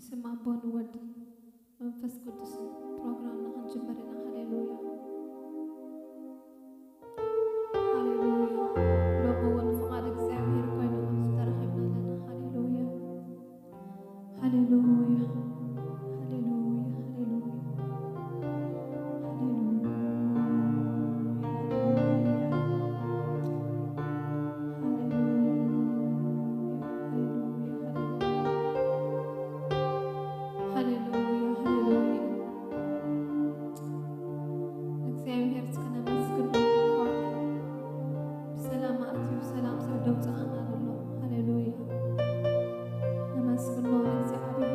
ስም ኣቦን ወልድን መንፈስ ቅዱስን ፕሮግራምና ክንጅምር ኢና። ሃሌሉያ፣ ሃሌሉያ። ሎሚ እውን ፍቓድ እግዚኣብሔር ኮይኑ ኣብዚ ተረኺብና ኣለና። ሃሌሉያ፣ ሃሌሉያ፣ ሃሌሉያ፣ ሃሌሉያ፣ ሃሌሉያ። ሃሌሉያ፣ ሃሌሉያ። እግዚኣብሔር እስከ ነመስግኖ። ብሰላም ኣእትዩ ብሰላም ሰብ ደውፅኣና ዘሎ። ሃሌሉያ። ነመስግኖ ንእግዚኣብሔር።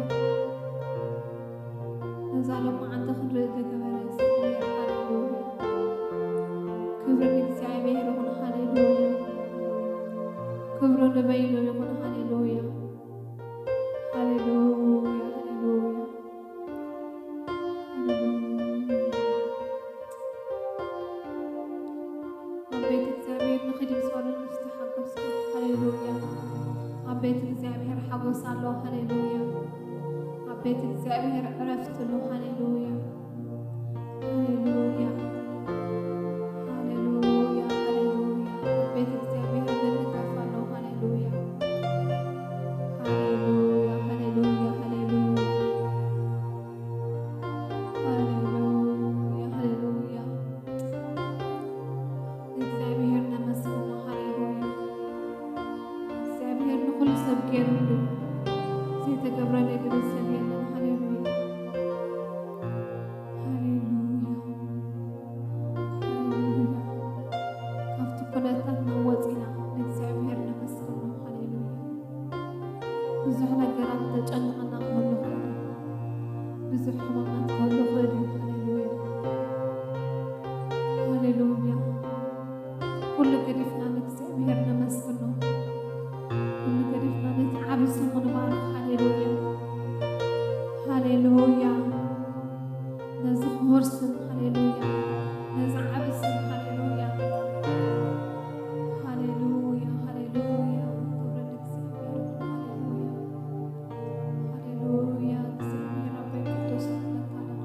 ነዛ ሎማዓንቲ ክንርኢ ዝገበረ እግዚኣብሔር። ሃሌሉያ። ክብሪ ንእግዚኣብሔር ይኹን። ሃሌሉያ። ክብሩ ንበይኑ ይኹን። ሃሌሉያ። ሃሌሉያ፣ ሃሌሉያ፣ ሃሌሉያ። ኣብ ቤት እግዚኣብሔር ንኽድ ይስዋሉ ዝተሓጎስኩ። ሃሌሉያ። ኣብ ቤት እግዚኣብሔር ሓጎስ ኣሎ። ሃሌሉያ። ኣብ ቤት እግዚኣብሔር ዕረፍቲ ኣሎ። ሃሌሉያ። ሃሌሉያ፣ ሃሌሉያ፣ ሃሌሉያ። ቤት እግዚኣብሔር ምንጋፍ ኣሎ። ሃሌሉያ፣ ሃሌሉያ፣ ሃሌሉያ፣ ሃሌሉያ፣ ሃሌሉያ፣ ሃሌሉያ። እግዚኣብሔር ነመስግኖ። ሃሌሉያ። እግዚኣብሔር ንኹሉ ሰብ ገይሩሉ፣ ዘይተገብረ ነገር ሰብ የለን። ሃሌሉያ፣ ሃሌሉያ፣ ሃሌሉያ። ካብቲ ኩነታትና ወፂና ንእግዚኣብሔር ነመስግኖ። ሃሌሉያ። ብዙሕ ነገራት ተጨንቐና ክህሉ ይኽእል እዩ። ብዙሕ ሕማማት ክህሉ ይኽእል እዩ። ሃሌሉያ፣ ሃሌሉያ። ኩሉ ገዲፍና ንእግዚኣብሔር ነመስግኖ። ኩሉ ገዲፍና ነቲ ዓቢ ስሙ ንባርኽ። ሃሌሉያ፣ ሃሌሉያ። ነዚ ክቡር ስም፣ ሃሌሉያ። ነዚ ዓቢ ስም፣ ሃሌሉያ። ሃሌሉያ፣ ሃሌሉያ። ክብሪ ንእግዚኣብሔር። ሃሌሉያ፣ ሃሌሉያ። እግዚኣብሔር ኣቦይ ቅዱስ ንብለካ ኣለና።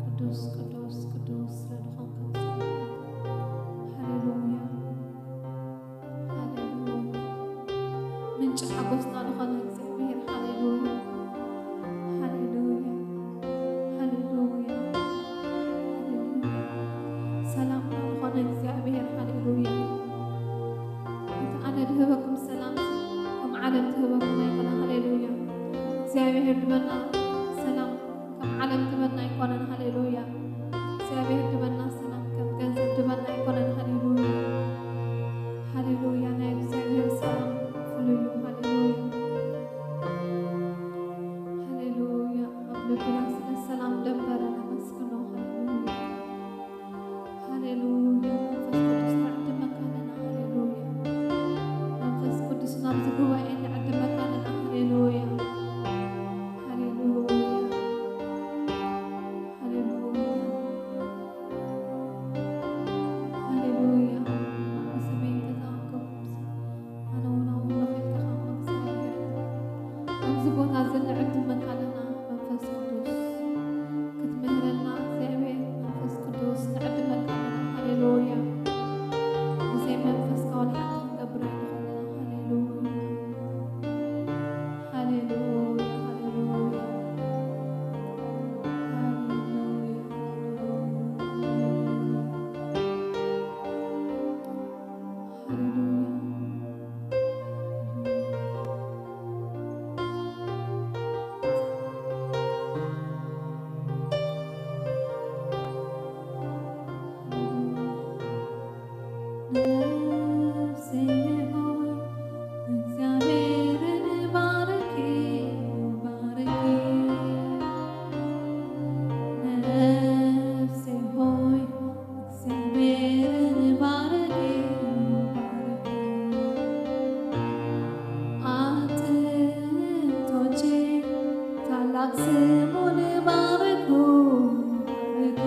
ቅዱስ፣ ቅዱስ፣ ቅዱስ ስለ ዝኾንካ ንስግደልካ። ሃሌሉያ፣ ሃሌሉያ። ምንጪ ሓጎስና ዝኾነ እግዚኣብሔር፣ ሃሌሉያ፣ ሃሌሉያ፣ ሃሌሉያ፣ ሃሌሉያ። ሰላምና ዝኾነ እግዚኣብሔር፣ ሃሌሉያ። እቲ ኣነ ድህበኩም ሰላም ከም ዓለም ትህበኩም ኣይኮነ። ሃሌሉያ። እግዚኣብሔር ድበና ሰላም ከም ዓለም ድበና ኣይኮነን። ሃሌሉያ። እግዚኣብሔር ድበና ሰላም ከም ገንዘብ ድበና ኣይኮነን። ሃሌሉያ፣ ሃሌሉያ። ናይ እግዚኣብሔር ሰላም ፍሉይ እዩ። ሃሌሉያ፣ ሃሌሉያ። ኣብ ልብና ስለ ሰላም ደንበረ ነመስግኖ። ሃሌሉያ፣ ሃሌሉያ። መንፈስ ቅዱስ ንዕድመካ ኣለና። ሃሌሉያ። መንፈስ ቅዱስ ናብዚ ጉባኤ ንዕድመካ ኣለና። ሃሌሉያ፣ ሃሌሉያ፣ ሃሌሉያ፣ ሃሌሉያ። ብሰሜን ተዛንኩም ኣነ እውን ኣውሎ ኸይልካ ካብ እግዚኣብሔር ኣብዚ ቦታ እዚ ንዕድመካ ኣለና። መንፈስ ቅዱስ ክትምህረና እግዚኣብሔር መንፈስ ቅዱስ ንዕድመካ ኣለና። ሃሌሉያ። ብዘይ መንፈስካ ወላ ሓንቲ ክንገብር ኣይንኽእልን። ሃሌሉያ። ሃሌሉያ፣ ሃሌሉያ። ሃሌሉያ፣ ሃሌሉያ። ሃሌሉያ። ነፍሴ ሆይ፣ እግዚኣብሔርን ባርኪ፣ ባርኪ። ነፍሴ ሆይ፣ እግዚኣብሔርን ባርኪ፣ ባርኪ። ኣጥንቶቼ ታላቅ ስሙን ባርኩ፣ ባርኩ።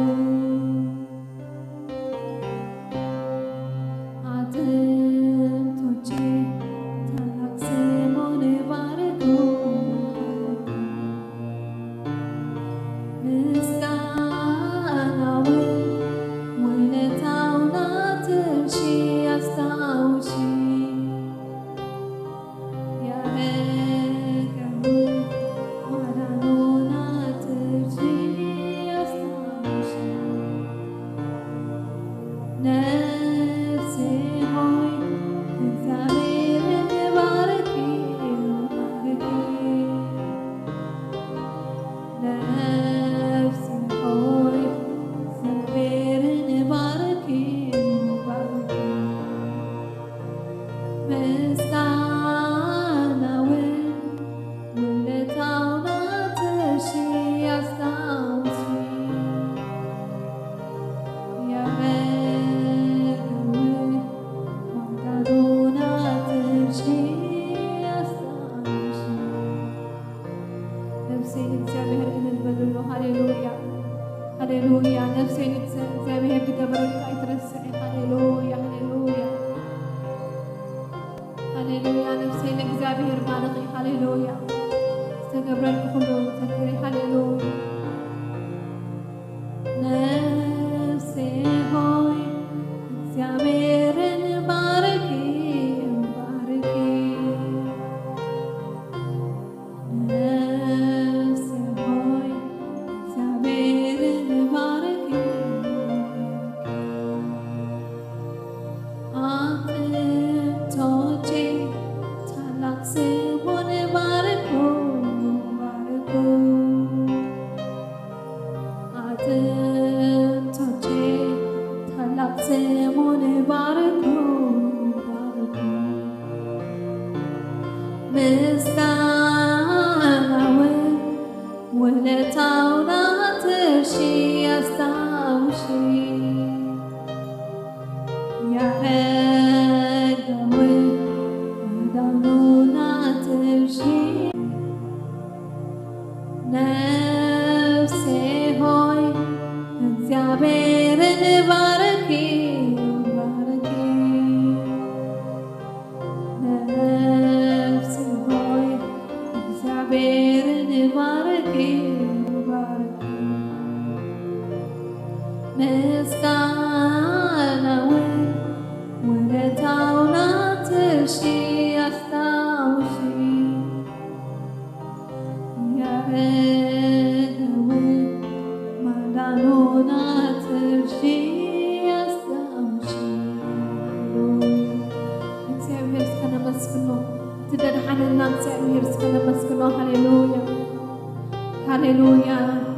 ያረገውን ማዳኑን ኣትርሺ። ነፍሴ ሆይ እግዚኣብሔርን ባርኪ፣ ባርኪ። ነፍሴ ሆይ እግዚኣብሔርን ባርኪ፣ ባርኪ። ምስጋናውን ውለታውን ኣትርሺ፣ ኣስታውሺ። ያረገውን ማዳኑን ኣትርሺ፣ ኣስታውሺ። ሃሌሉያ። እግዚኣብሔር እስከ ነመስግኖ። እቲ ደድሓነና እግዚኣብሔር እስከ ነመስግኖ። ሃሌሉያ። ሃሌሉያ።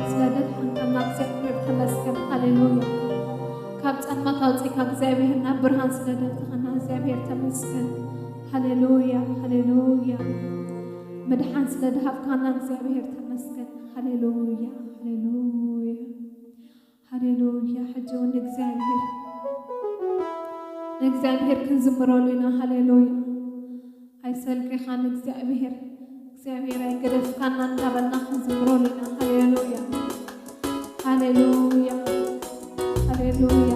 ስለ ደድሓንካና እግዚኣብሔር ተመስገን። ሃሌሉያ። ካብ ጸልማት ኣውጺእካ እግዚኣብሔር ናብ ብርሃን ስለ ደፍትኻና እግዚኣብሔር ተመስገን። ሃሌሉያ። ሃሌሉያ። ምድሓን ስለ ድሃብካና እግዚኣብሔር ተመስገን። ሃሌሉያ። ሃሌሉያ። ሃሌሉያ። ሕጂ እውን ንእግዚኣብሔር፣ ንእግዚኣብሔር ክንዝምረሉ ኢና። ሃሌሉያ። ኣይሰልቅኻን እግዚኣብሔር፣ እግዚኣብሔር ኣይገደፍካና እንዳበልና ክንዝምረሉ ኢና። ሃሌሉያ። ሃሌሉያ። ሃሌሉያ።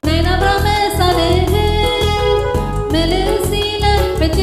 ናይ ናብራ መሳልል ምልስ ኢለ ሕጂ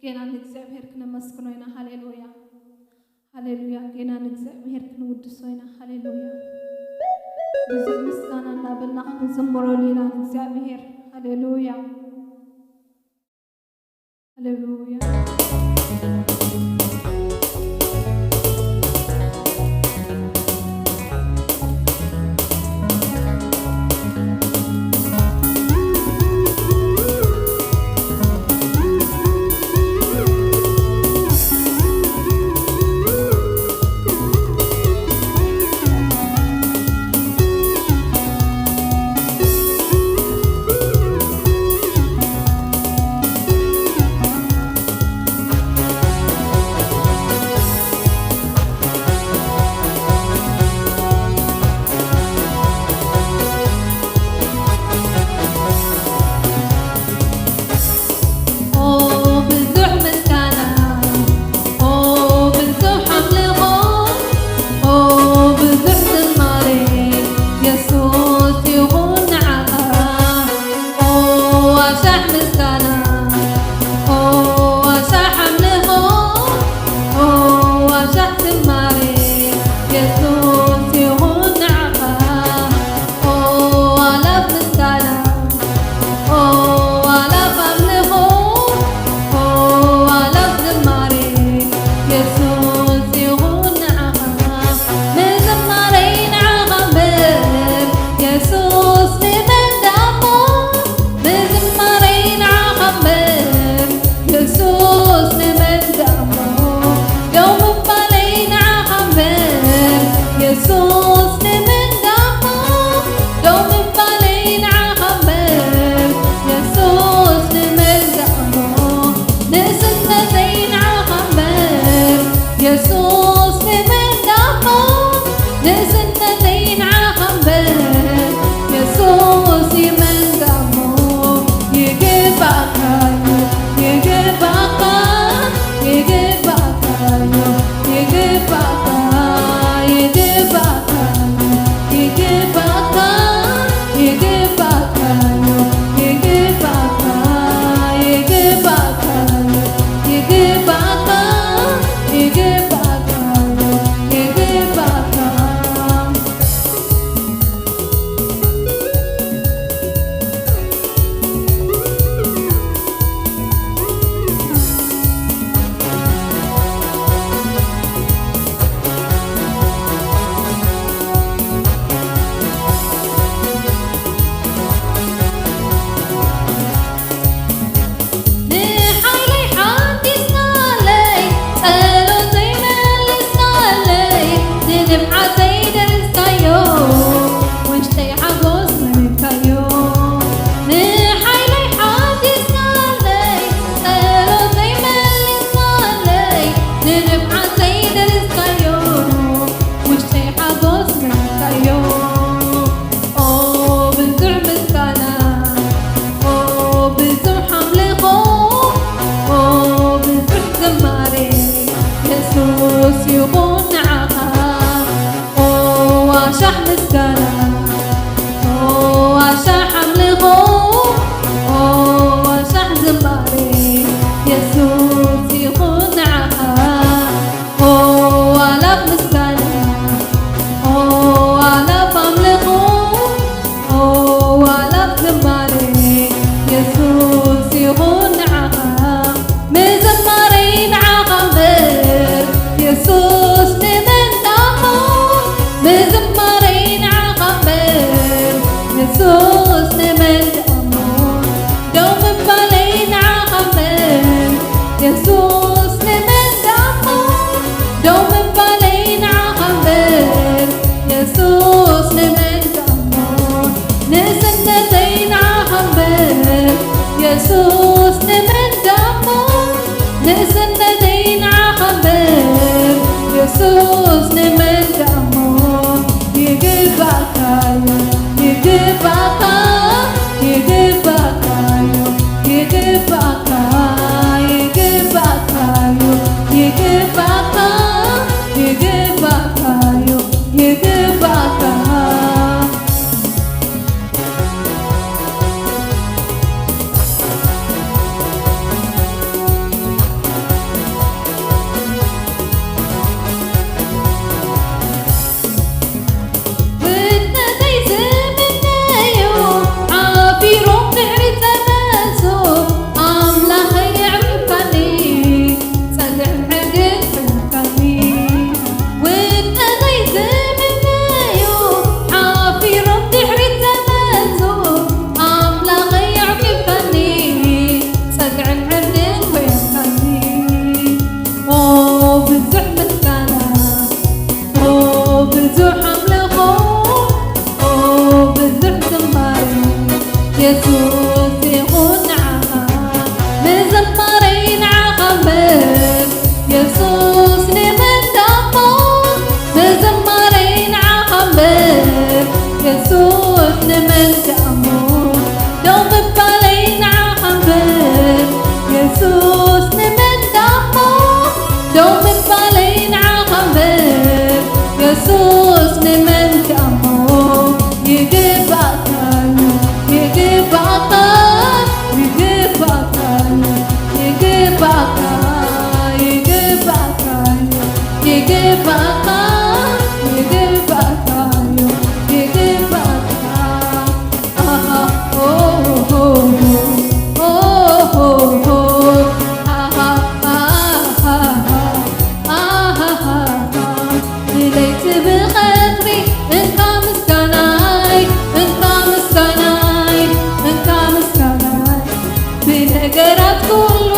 ጌና ንእግዚኣብሔር ክነመስግኖ ኢና። ሃሌሉያ፣ ሃሌሉያ። ጌና ንእግዚኣብሔር ክንውድሶ ኢና። ሃሌሉያ። ብዙሕ ምስጋና እናበልና ክንዝምረሉ ኢና ንእግዚኣብሔር። ሃሌሉያ፣ ሃሌሉያ። ኦ ብዙሕ ምስጋና፣ ኦ ብዙሕ ኣምልኾ፣ ኦ ብዙሕ ዝማሬ፣ የሱስ ይኹን ንዓኻ። ኦ ኣሻዕ ምስጋና፣ ኦ ኣሻዕ ኣምልኾ፣ ኦ ኣሻዕ ዝማሬ፣ የሱስ ይኹን ንዓኻ። ኦ ኣላፍ ምስጋና፣ ኦ ኣላፍ ኣምልኾ፣ ኦ ኣላፍ ዝማሬ፣ የሱስ ይኹን ንዓኻ። ንዝማሬ ንዓኻ እምበር፣ የሱስ ንመን ደኣሞ? ንዝማሬ ንዓኻ እምበር፣ የሱስ ንመን ደኣሞ? ደው ምባለይ ንዓኻ እምበር፣ የሱስ ንመን ደኣሞ? ደው ምባለይ ንዓኻ እምበር፣ የሱስ ንመን ደኣሞ? ንእስነተይ ንዓኻ እምበር፣ የሱስ ንመን ደኣሞ? ንእስነተይ ንዓኻ እምበር፣ የሱስ ይመን ደኣሞ? ይግባእካ እዩ፣ ይግባእካ፣ ይግባእካ እዩ፣ ይግባእካ፣ ይግባእካ፣ ይግባእካ፣ ይግባእካ፣ ይግባእካ፣ ይግባእካ፣ ይግባእካ፣ ይግባእካ። ንሓይለይ ሓዲስካለይ፣ ጸሎተይ መሊስካለይ፣ ንንብዓተይ ደርዝካዮ፣ ውሽጠይ ሓጎስ መሊስካዮ። ንሓይለይ ሓዲስካለይ፣ ጸሎተይ መሊስካለይ፣ ንንብዓተይ ደርዝካዮ፣ ውሽጠይ ሓጎስ መሊስካዮ። ኦ ብዙሕ ምስጋና፣ ኦ ብዙሕ ኣምልኾ፣ ኦ ብዙሕ ዝማሬ፣ የሱስ ይኹን ንዓኻ። ኦ ኣሻሕ ምስጋና፣ ኦ ኣሻሕ ኣምልኾ፣ ኦ ኣሻሕ ዝማሬ፣ የሱስ ይኹን ንዓኻ። ኦ ኣላፍ ምስጋና፣ ኦ ኣላፍ ኣምልኾ፣ ኦ ኣላፍ ዝማሬ፣ የሱስ ይኹን ንዓኻ። ምዝማሬ ንዓኻ እምበር፣ የሱስ ንመን ደኣሞ? ምዝማሬ ንዓኻ እምበር፣ የሱስ ንመን ደኣሞ? ደው ምባለይ ንዓኻ እምበር፣ የሱስ ንመን ደኣሞ? ደው ምባለይ ንዓኻ እምበር፣ የሱስ ንመን ደኣሞ? ንእስነተይ ንዓኻ እምበር፣ የሱስ ንመን ደኣሞ? ንእስነተይ ንዓኻ እምበር፣ የሱስ ንመን ደኣሞ? ይግባእካ እዩ፣ ይግባእካ፣ ይግባእካ እዩ፣ ይግባእካ፣ ይግባእካ እዩ፣ ይግባእካ፣ ይግባእካ እዩ፣ ይግባእካ። ይግባእካ፣ ይግባእካ እዩ፣ ይግባእካ። ኣሃ፣ ኦ፣ ኦ፣ ኦ፣ ኦ፣ ኣሃ፣ ኣሃ፣ ኣሃ፣ ኣሃ። ብለይቲ ብቐትሪ እንካ ምስጋናይ፣ እንካ ምስጋናይ፣ እንካ ምስጋናይ። ብነገራት ኩሉ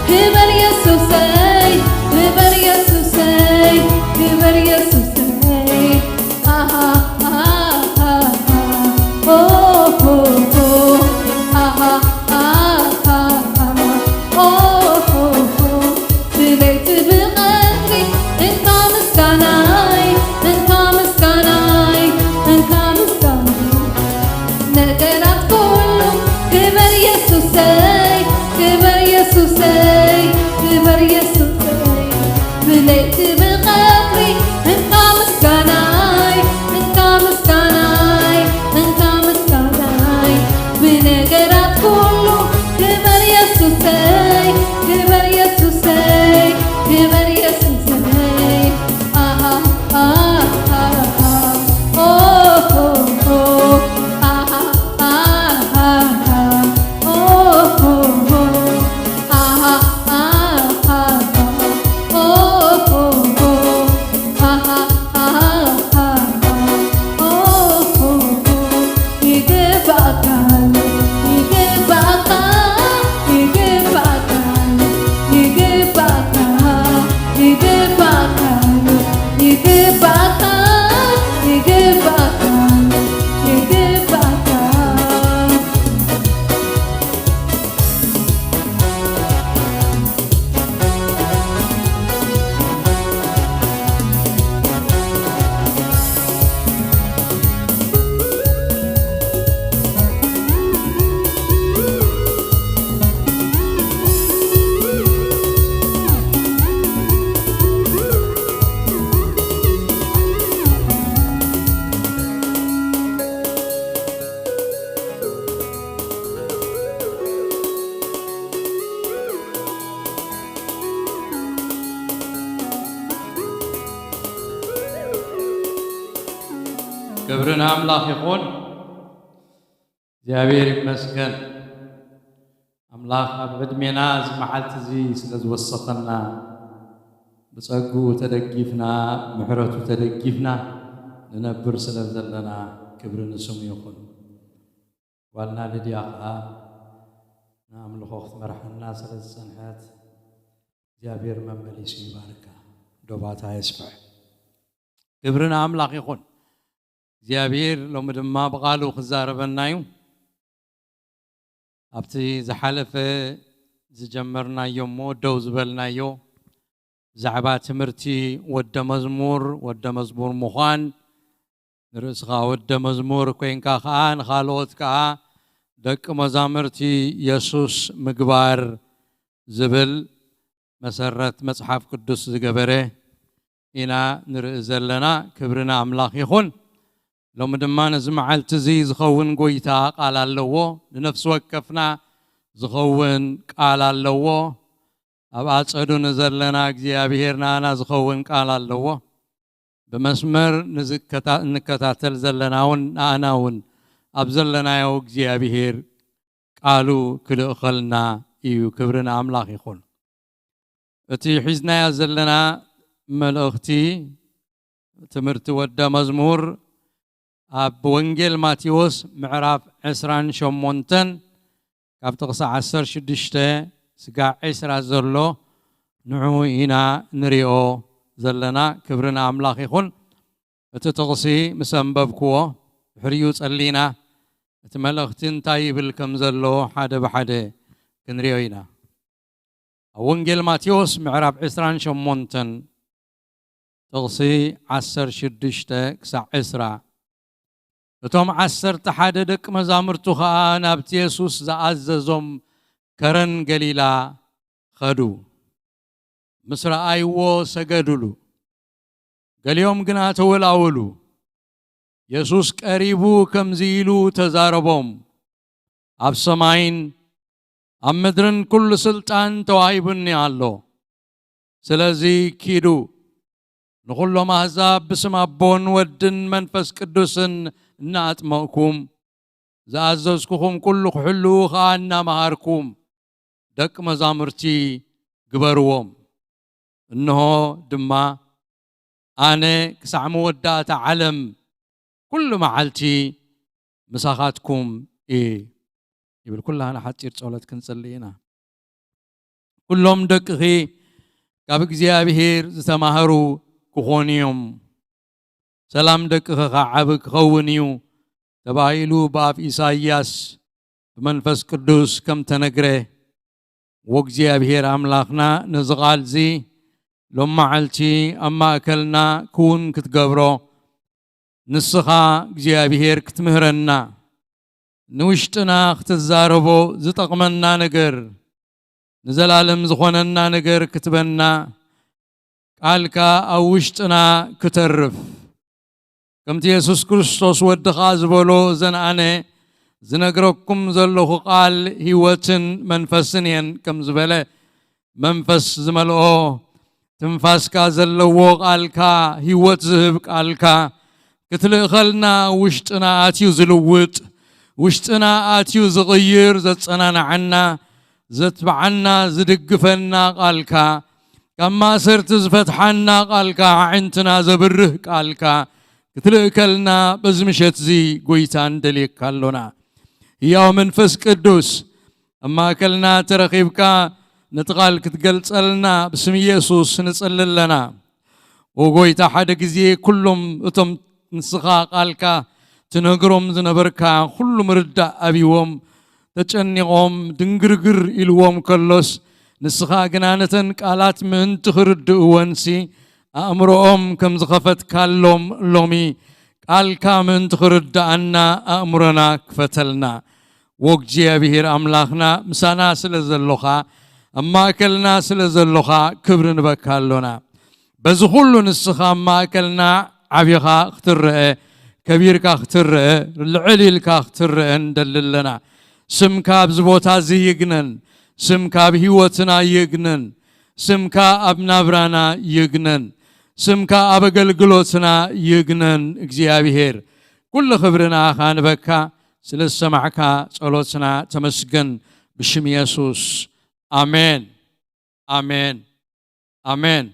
ክበር የሱሰይ፣ ክበር የሱሰይ፣ ክበር የሱሰይ። ኣሃ፣ ኣሃ፣ ኣሃ፣ ኦ፣ ኦ፣ ኦ፣ ኣሃ፣ ኣሃ፣ ኣሃ፣ ኦ፣ ኦ፣ ኦ። ብለይቲ ብቐትሪ እንካ ምስጋናይ፣ እንካ ምስጋናይ፣ እንካ ምስጋናይ። ነገራት ኩሉ ክበር የሱሰይ፣ ክበር የሱሰይ፣ ክበር የሱሰይ። ብለይቲ ብቐትሪ እንካ ምስጋናይ፣ እንካ ምስጋናይ፣ እንካ ምስጋናይ። ብነገራት ኩሉ ክበር የሱሰይ፣ ክበር የሱሰይ፣ ክበር የሱሰይ። ኣሃ፣ ኣሃ፣ ኣሃ፣ ኦ፣ ኦ፣ ኦ፣ ኣሃ፣ ኣሃ፣ ኣሃ፣ ኦ፣ ኦ፣ ኦ፣ ኣሃ፣ ኣሃ፣ ኣሃ፣ ኦ፣ ኦ፣ ኦ፣ ኣሃ፣ ኣሃ፣ ኣሃ፣ ኦ፣ ኦ፣ ኦ። ይግባእካ፣ ይግባእካ፣ ይግባእካ፣ ይግባእካ፣ ይግባእካ፣ ይግባእካ፣ ይግባእካ፣ ይግባእካ። ክብሪ ንኣምላኽ ይኹን። እግዚኣብሔር ይመስገን። ኣምላኽ ኣብ ዕድሜና እዚ መዓልቲ እዚ ስለ ዝወሰኸና፣ ብጸግኡ ተደጊፍና፣ ምሕረቱ ተደጊፍና ንነብር ስለ ዘለና ክብሪ ንስሙ ይኹን። ጓልና ልድያ ኸኣ ንኣምልኾ ክትመርሓና ስለ ዝጸንሐት እግዚኣብሔር መመሊሱ ይባርካ፣ ዶባታ የስፍሕ። ክብሪ ንኣምላኽ ይኹን። እግዚኣብሔር ሎሚ ድማ ብቓሉ ክዛረበና እዩ። ኣብቲ ዝሓለፈ ዝጀመርናዮ እሞ ደው ዝበልናዮ ብዛዕባ ትምህርቲ ወደ መዝሙር፣ ወደ መዝሙር ምዃን፣ ንርእስኻ ወደ መዝሙር ኮይንካ ኸኣ ንኻልኦት ከኣ ደቂ መዛሙርቲ የሱስ ምግባር ዝብል መሰረት መጽሓፍ ቅዱስ ዝገበረ ኢና ንርኢ ዘለና። ክብሪ ንኣምላኽ ይኹን። ሎሚ ድማ ነዚ መዓልቲ እዚ ዝኸውን ጐይታ ቃል ኣለዎ። ንነፍሲ ወከፍና ዝኸውን ቃል ኣለዎ። ኣብ ኣጸዱ ንዘለና እግዚኣብሔር ንኣና ዝኸውን ቃል ኣለዎ። ብመስመር ንዝከታ-፣ እንከታተል ዘለና እውን ንኣና እውን ኣብ ዘለናዮ እግዚኣብሔር ቃሉ ክልእኸልና እዩ። ክብሪ ንኣምላኽ ይኹን። እቲ ሒዝናዮ ዘለና መልእኽቲ ትምህርቲ ወደ መዝሙር ኣብ ወንጌል ማቴዎስ ምዕራፍ ዕስራን ሸሞንተን ካብ ጥቕሲ ዓሰርተ ሽዱሽተ ስጋዕ ዕስራ ዘሎ ንዑ ኢና ንሪኦ ዘለና። ክብሪ ንኣምላኽ ይኹን። እቲ ጥቕሲ ምስ ኣንበብክዎ ድሕሪኡ ጸሊና እቲ መልእኽቲ እንታይ ይብል ከም ዘሎ ሓደ ብሓደ ክንሪኦ ኢና። ኣብ ወንጌል ማቴዎስ ምዕራፍ ዕስራን ሸሞንተን ጥቕሲ ዓሰርተ ሽዱሽተ ክሳዕ ዕስራ። እቶም ዓሰርተ ሓደ ደቂ መዛሙርቱ ኸኣ ናብቲ የሱስ ዝኣዘዞም ከረን ገሊላ ኸዱ። ምስ ረኣይዎ ሰገዱሉ። ገሊኦም ግና ተወላወሉ። የሱስ ቀሪቡ ከምዚ ኢሉ ተዛረቦም፣ ኣብ ሰማይን ኣብ ምድርን ኩሉ ስልጣን ተዋሂቡኒ ኣሎ። ስለዚ ኪዱ፣ ንኹሎም ኣህዛብ ብስም ኣቦን ወድን መንፈስ ቅዱስን እናኣጥመቕኩም፣ ዝኣዘዝኩኹም ኩሉ ክሕልዉ ኸኣ እናመሃርኩም፣ ደቂ መዛሙርቲ ግበርዎም። እንሆ ድማ፣ ኣነ ክሳዕ መወዳእታ ዓለም ኩሉ መዓልቲ ምሳኻትኩም እየ። ይብል። ኩላህና ሓጺር ጸሎት ክንጽሊ ኢና። ኩሎም ደቅኺ ካብ እግዚኣብሔር ዝተማህሩ ክኾኑ እዮም። ሰላም ደቅኺ ኸዓ ዓቢ ክኸውን እዩ ተባሂሉ ብኣፍ ኢሳይያስ ብመንፈስ ቅዱስ ከም ተነግረ፣ ወእግዚኣብሔር ኣምላኽና ነዚ ቓልዚ ሎም መዓልቲ ኣብ ማእከልና ክውን ክትገብሮ፣ ንስኻ እግዚኣብሔር ክትምህረና፣ ንውሽጥና ክትዛረቦ ዝጠቕመና ነገር፣ ንዘላለም ዝኾነና ነገር ክትበና፣ ቃልካ ኣብ ውሽጥና ክተርፍ። ከምቲ የሱስ ክርስቶስ ወድኻ ዝበሎ፣ እዘን ኣነ ዝነግረኩም ዘለኹ ቃል ህይወትን መንፈስን እየን ከም ዝበለ፣ መንፈስ ዝመልኦ ትንፋስካ ዘለዎ ቃልካ፣ ህይወት ዝህብ ቃልካ ክትልእኸልና፣ ውሽጥና ኣትዩ ዝልውጥ፣ ውሽጥና ኣትዩ ዝቕይር፣ ዘጸናንዓና፣ ዘትብዓና፣ ዝድግፈና ቃልካ፣ ካብ ማእሰርቲ ዝፈትሓና ቃልካ፣ ኣዒንትና ዘብርህ ቃልካ ክትልእከልና በዚ ምሸት እዚ ጎይታ ንደልየካ ኣሎና። ህያው መንፈስ ቅዱስ ኣብ ማእከልና ተረኺብካ ነቲ ቃል ክትገልጸልና ብስም ኢየሱስ ንጽሊ ኣለና። ኦ ጎይታ፣ ሓደ ግዜ ኩሎም እቶም ንስኻ ቃልካ ትነግሮም ዝነበርካ ኩሉ ምርዳእ ኣብይዎም፣ ተጨኒቖም ድንግርግር ኢልዎም ከሎስ፣ ንስኻ ግና ነተን ቃላት ምእንቲ ክርድእወንሲ ኣእምሮኦም ከም ዝኸፈትካሎም፣ ሎሚ ቃልካ ምእንቲ ክርድኣና ኣእምሮና ክፈተልና። ወእግዚኣብሔር ኣምላኽና ምሳና ስለ ዘሎኻ፣ ኣብ ማእከልና ስለ ዘሎኻ ክብሪ ንበካ ኣሎና። በዚ ኩሉ ንስኻ ኣብ ማእከልና ዓቢኻ ክትረአ፣ ከቢርካ ክትረአ፣ ልዕል ኢልካ ክትረአ ንደሊ ኣለና። ስምካ ኣብዚ ቦታ እዚ ይግነን። ስምካ ኣብ ህይወትና ይግነን። ስምካ ኣብ ናብራና ይግነን። ስምካ ኣብ ኣገልግሎትና ይግነን። እግዚኣብሔር፣ ኩሉ ክብሪ ንኣኻ ንበካ። ስለ ዝሰማዕካ ጸሎትና ተመስገን። ብሽም የሱስ፣ ኣሜን፣ ኣሜን፣ ኣሜን።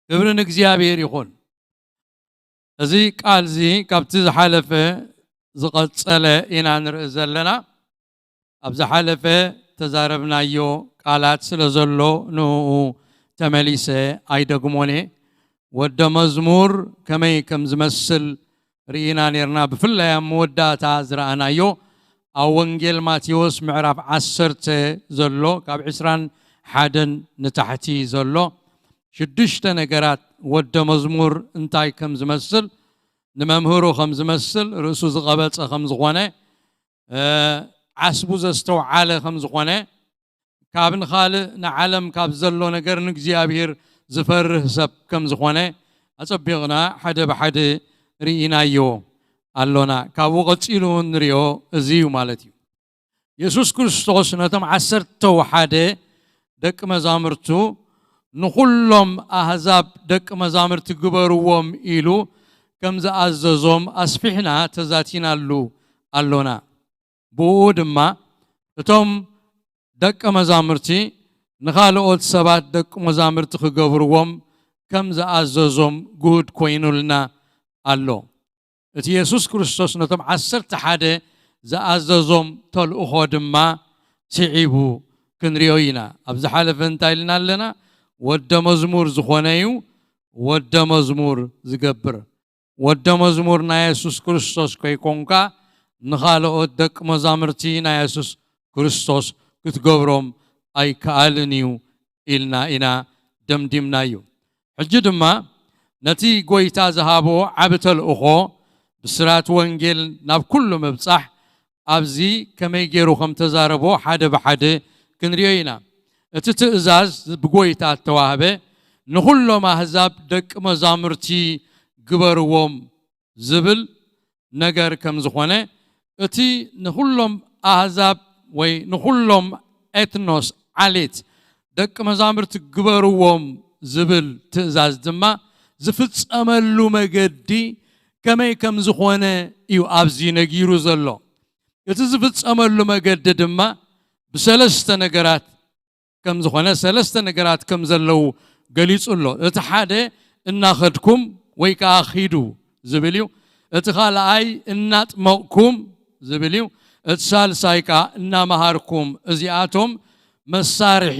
ክብሪ ንእግዚኣብሔር ይኹን። እዚ ቃል እዚ ካብቲ ዝሓለፈ ዝቐጸለ ኢና ንርኢ ዘለና። ኣብ ዝሓለፈ ተዛረብናዮ ቃላት ስለ ዘሎ ንእኡ ተመሊሰ ኣይደግሞን እየ። ወደ መዝሙር ከመይ ከም ዝመስል ርኢና ኔርና። ብፍላይ ኣብ መወዳእታ ዝረኣናዮ ኣብ ወንጌል ማቴዎስ ምዕራፍ ዓሰርተ ዘሎ፣ ካብ ዕስራን ሓደን ንታሕቲ ዘሎ ሽዱሽተ ነገራት፣ ወደ መዝሙር እንታይ ከም ዝመስል፣ ንመምህሩ ከም ዝመስል፣ ርእሱ ዝቐበጸ ከም ዝኾነ፣ እ፣ ዓስቡ ዘስተውዓለ ከም ዝኾነ፣ ካብ ንኻልእ ንዓለም ካብ ዘሎ ነገር ንእግዚኣብሔር ዝፈርህ ሰብ ከም ዝኾነ ኣጸቢቕና ሓደ ብሓደ ርኢናዮ ኣሎና። ካብኡ ቀጺሉ ንሪኦ እዚ እዩ ማለት እዩ። የሱስ ክርስቶስ ነቶም ዓሰርተ ሓደ ደቂ መዛሙርቱ፣ "ንኹሎም ኣህዛብ ደቂ መዛሙርቲ ግበርዎም" ኢሉ ከም ዝኣዘዞም ኣስፊሕና ተዛቲናሉ ኣሎና። ብኡ ድማ እቶም ደቂ መዛሙርቲ ንኻልኦት ሰባት ደቂ መዛሙርቲ ክገብርዎም ከም ዝኣዘዞም ግሁድ ኮይኑልና ኣሎ። እቲ የሱስ ክርስቶስ ነቶም ዓሰርተ ሓደ ዝኣዘዞም ተልእኾ ድማ ስዒቡ ክንሪኦ ኢና። ኣብ ዝሓለፈ እንታይ ኢልና ኣለና? ወደ መዝሙር ዝኾነ እዩ ወደ መዝሙር ዝገብር። ወደ መዝሙር ናይ የሱስ ክርስቶስ ከይኮንካ፣ ንኻልኦት ደቂ መዛሙርቲ ናይ የሱስ ክርስቶስ ክትገብሮም ኣይከኣልን እዩ ኢልና ኢና ደምዲምናዮ። ሕጂ ድማ ነቲ ጐይታ ዝሃቦ ዓቢ ተልእኾ፣ ብስራት ወንጌል ናብ ኩሉ ምብጻሕ፣ ኣብዚ ከመይ ገይሩ ከም ተዛረቦ ሓደ ብሓደ ክንሪኦ ኢና። እቲ ትእዛዝ ብጐይታ እተዋህበ፣ "ንኹሎም ኣህዛብ ደቂ መዛሙርቲ ግበርዎም" ዝብል ነገር ከም ዝኾነ፣ እቲ ንኹሎም ኣህዛብ ወይ ንኹሎም ኤትኖስ፣ ዓሌት፣ ደቂ መዛሙርቲ ግበርዎም ዝብል ትእዛዝ ድማ ዝፍጸመሉ መገዲ ከመይ ከም ዝኾነ እዩ ኣብዚ ነጊሩ ዘሎ። እቲ ዝፍጸመሉ መገዲ ድማ ብሰለስተ ነገራት ከም ዝኾነ፣ ሰለስተ ነገራት ከም ዘለዉ ገሊጹ ኣሎ። እቲ ሓደ እናኸድኩም ወይ ከኣ ኺዱ ዝብል እዩ። እቲ ካልኣይ እናጥመቕኩም ዝብል እዩ። እቲ ሳልሳይ ከኣ እናመሃርኩም። እዚኣቶም መሳርሒ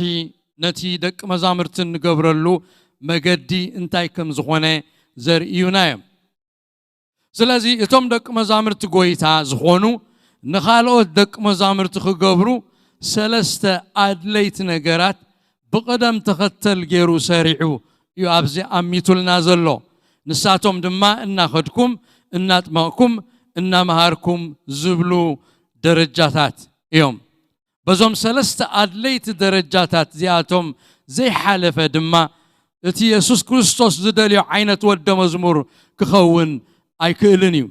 ነቲ ደቂ መዛሙርቲ እንገብረሉ መገዲ እንታይ ከም ዝኾነ ዘርእዩና እዮም። ስለዚ እቶም ደቂ መዛሙርቲ ጎይታ ዝኾኑ ንኻልኦት ደቂ መዛሙርቲ ክገብሩ ሰለስተ ኣድለይቲ ነገራት ብቕደም ተኸተል ገይሩ ሰሪዑ እዩ ኣብዚ ኣሚቱልና ዘሎ። ንሳቶም ድማ እናኸድኩም፣ እናጥመቕኩም፣ እናመሃርኩም ዝብሉ ደረጃታት እዮም። በዞም ሰለስተ ኣድለይቲ ደረጃታት እዚኣቶም ዘይሓለፈ ድማ እቲ የሱስ ክርስቶስ ዝደልዮ ዓይነት ወደ መዝሙር ክኸውን ኣይክእልን እዩ።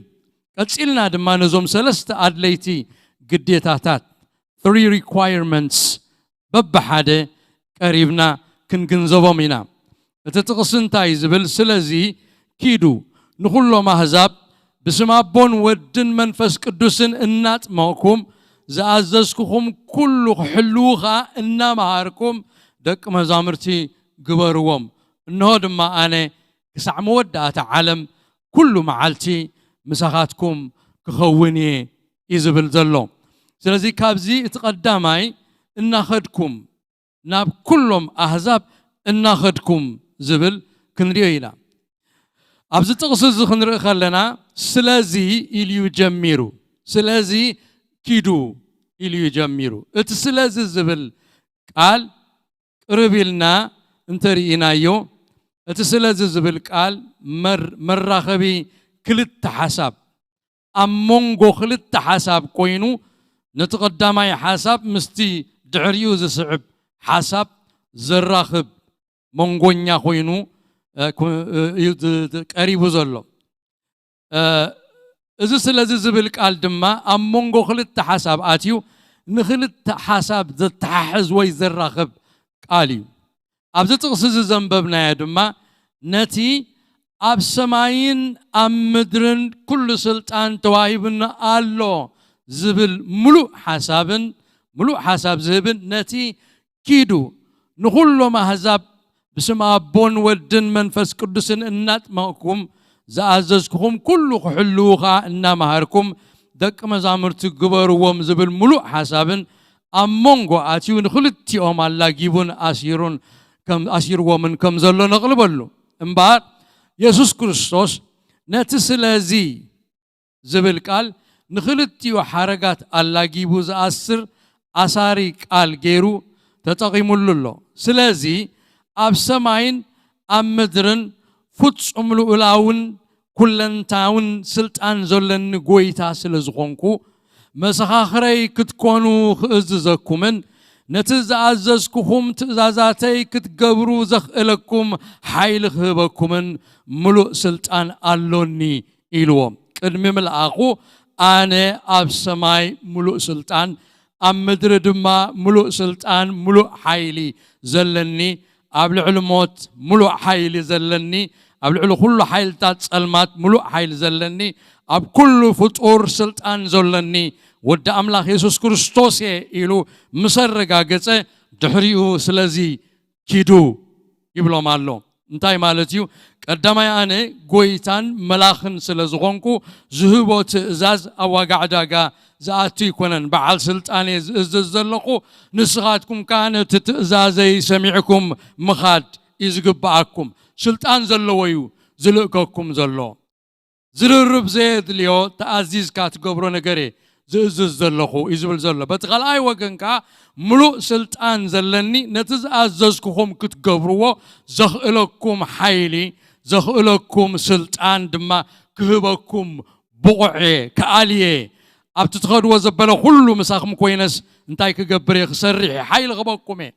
ቀጺልና ድማ ነዞም ሰለስተ ኣድለይቲ ግዴታታት፣ three requirements፣ በብሓደ ቀሪብና ክንግንዘቦም ኢና። እቲ ጥቕሲ እንታይ ዝብል? ስለዚ ኪዱ ንኹሎም ኣህዛብ ብስም ኣቦን ወድን መንፈስ ቅዱስን እናጥመቕኩም ዝኣዘዝኩኹም ኩሉ ክሕልዉ ኸኣ እናመሃርኩም ደቂ መዛሙርቲ ግበርዎም። እንሆ ድማ ኣነ ክሳዕ መወዳእታ ዓለም ኩሉ መዓልቲ ምሳኻትኩም ክኸውን እየ እዩ ዝብል ዘሎ። ስለዚ ካብዚ እቲ ቀዳማይ እናኸድኩም ናብ ኩሎም ኣህዛብ እናኸድኩም ዝብል ክንሪኦ ኢና። ኣብዚ ጥቕሲ እዚ ክንርኢ ከለና ስለዚ ኢሉ እዩ ጀሚሩ። ስለዚ ኪዱ ኢሉ እዩ ጀሚሩ። እቲ ስለዚ ዝብል ቃል ቅርብ ኢልና እንተርኢናዮ፣ እቲ ስለዚ ዝብል ቃል መር-፣ መራኸቢ ክልተ ሓሳብ፣ ኣብ መንጎ ክልተ ሓሳብ ኮይኑ፣ ነቲ ቀዳማይ ሓሳብ ምስቲ ድሕሪኡ ዝስዕብ ሓሳብ ዘራኽብ መንጎኛ ኮይኑ፣ እ፣ ኩ-፣ እ፣ እዩ ዝ-፣ ዝ-፣ ቀሪቡ ዘሎ። እ፣ እዚ ስለዚ ዝብል ቃል ድማ ኣብ መንጎ ክልተ ሓሳብ ኣትዩ ንክልተ ሓሳብ ዘተሓሕዝ ወይ ዘራኽብ ቃል እዩ። ኣብዚ ጥቕሲ እዚ ዘንበብናዮ ድማ ነቲ ኣብ ሰማይን ኣብ ምድርን ኩሉ ስልጣን ተዋሂቡኒ ኣሎ ዝብል ምሉእ ሓሳብን ምሉእ ሓሳብ ዝህብን ነቲ ኪዱ ንኹሎም ኣህዛብ ብስም ኣቦን ወድን መንፈስ ቅዱስን እናጥመቕኩም ዝኣዘዝኩኹም ኩሉ ክሕልዉ ኸኣ እናመሃርኩም ደቂ መዛሙርቲ ግበርዎም ዝብል ምሉእ ሓሳብን ኣብ መንጎ ኣትዩ ንኽልቲኦም ኣላጊቡን ኣሲሩን ከም፣ ኣሲርዎምን ከም ዘሎ ነቕልበሉ። እምበኣር የሱስ ክርስቶስ ነቲ ስለዚ ዝብል ቃል ንኽልቲኡ ሓረጋት ኣላጊቡ ዝኣስር ኣሳሪ ቃል ገይሩ ተጠቒሙሉ ኣሎ። ስለዚ ኣብ ሰማይን ኣብ ምድርን ፍጹም ልኡላውን ኩለንታውን ስልጣን ዘለኒ ጎይታ ስለ ዝኾንኩ፣ መሰኻኽረይ ክትኮኑ ክእዝዘኩምን ነቲ ዝኣዘዝኩኹም ትእዛዛተይ ክትገብሩ ዘኽእለኩም ሓይሊ ክህበኩምን ምሉእ ስልጣን ኣሎኒ ኢልዎም። ቅድሚ ምልኣኹ ኣነ ኣብ ሰማይ ምሉእ ስልጣን፣ ኣብ ምድሪ ድማ ምሉእ ስልጣን፣ ምሉእ ሓይሊ ዘለኒ፣ ኣብ ልዕሊ ሞት ምሉእ ሓይሊ ዘለኒ፣ ኣብ ልዕሊ ኩሉ ሓይልታት ጸልማት ምሉእ ሓይሊ ዘለኒ፣ ኣብ ኩሉ ፍጡር ስልጣን ዘለኒ ወዲ ኣምላኽ የሱስ ክርስቶስ እየ ኢሉ ምስ ኣረጋገጸ፣ ድሕሪኡ ስለዚ ኪዱ ይብሎም ኣሎ። እንታይ ማለት እዩ? ቀዳማይ ኣነ ጎይታን መላኽን ስለ ዝኾንኩ ዝህቦ ትእዛዝ ኣብ ዋጋ ዕዳጋ ዝኣቱ ኣይኮነን። በዓል ስልጣን እየ ዝእዝዝ ዘለኹ፣ ንስኻትኩም ከኣ ነቲ ትእዛዘይ ሰሚዕኩም ምኻድ እዩ ዝግብኣኩም። ስልጣን ዘለዎ እዩ ዝልእከኩም ዘሎ። ዝርርብ ዘየድልዮ ተኣዚዝካ ትገብሮ ነገር እየ ዝእዝዝ ዘለኹ እዩ ዝብል ዘሎ። በቲ ካልኣይ ወገን ከኣ ምሉእ ስልጣን ዘለኒ ነቲ ዝኣዘዝኩኹም ክትገብርዎ ዘኽእለኩም ሓይሊ፣ ዘኽእለኩም ስልጣን ድማ ክህበኩም ብቑዕ እየ፣ ክኣል እየ። ኣብቲ ትኸድዎ ዘበለ ኩሉ ምሳኹም ኮይነስ እንታይ ክገብር እየ? ክሰርሕ እየ፣ ሓይሊ ክህበኩም እየ።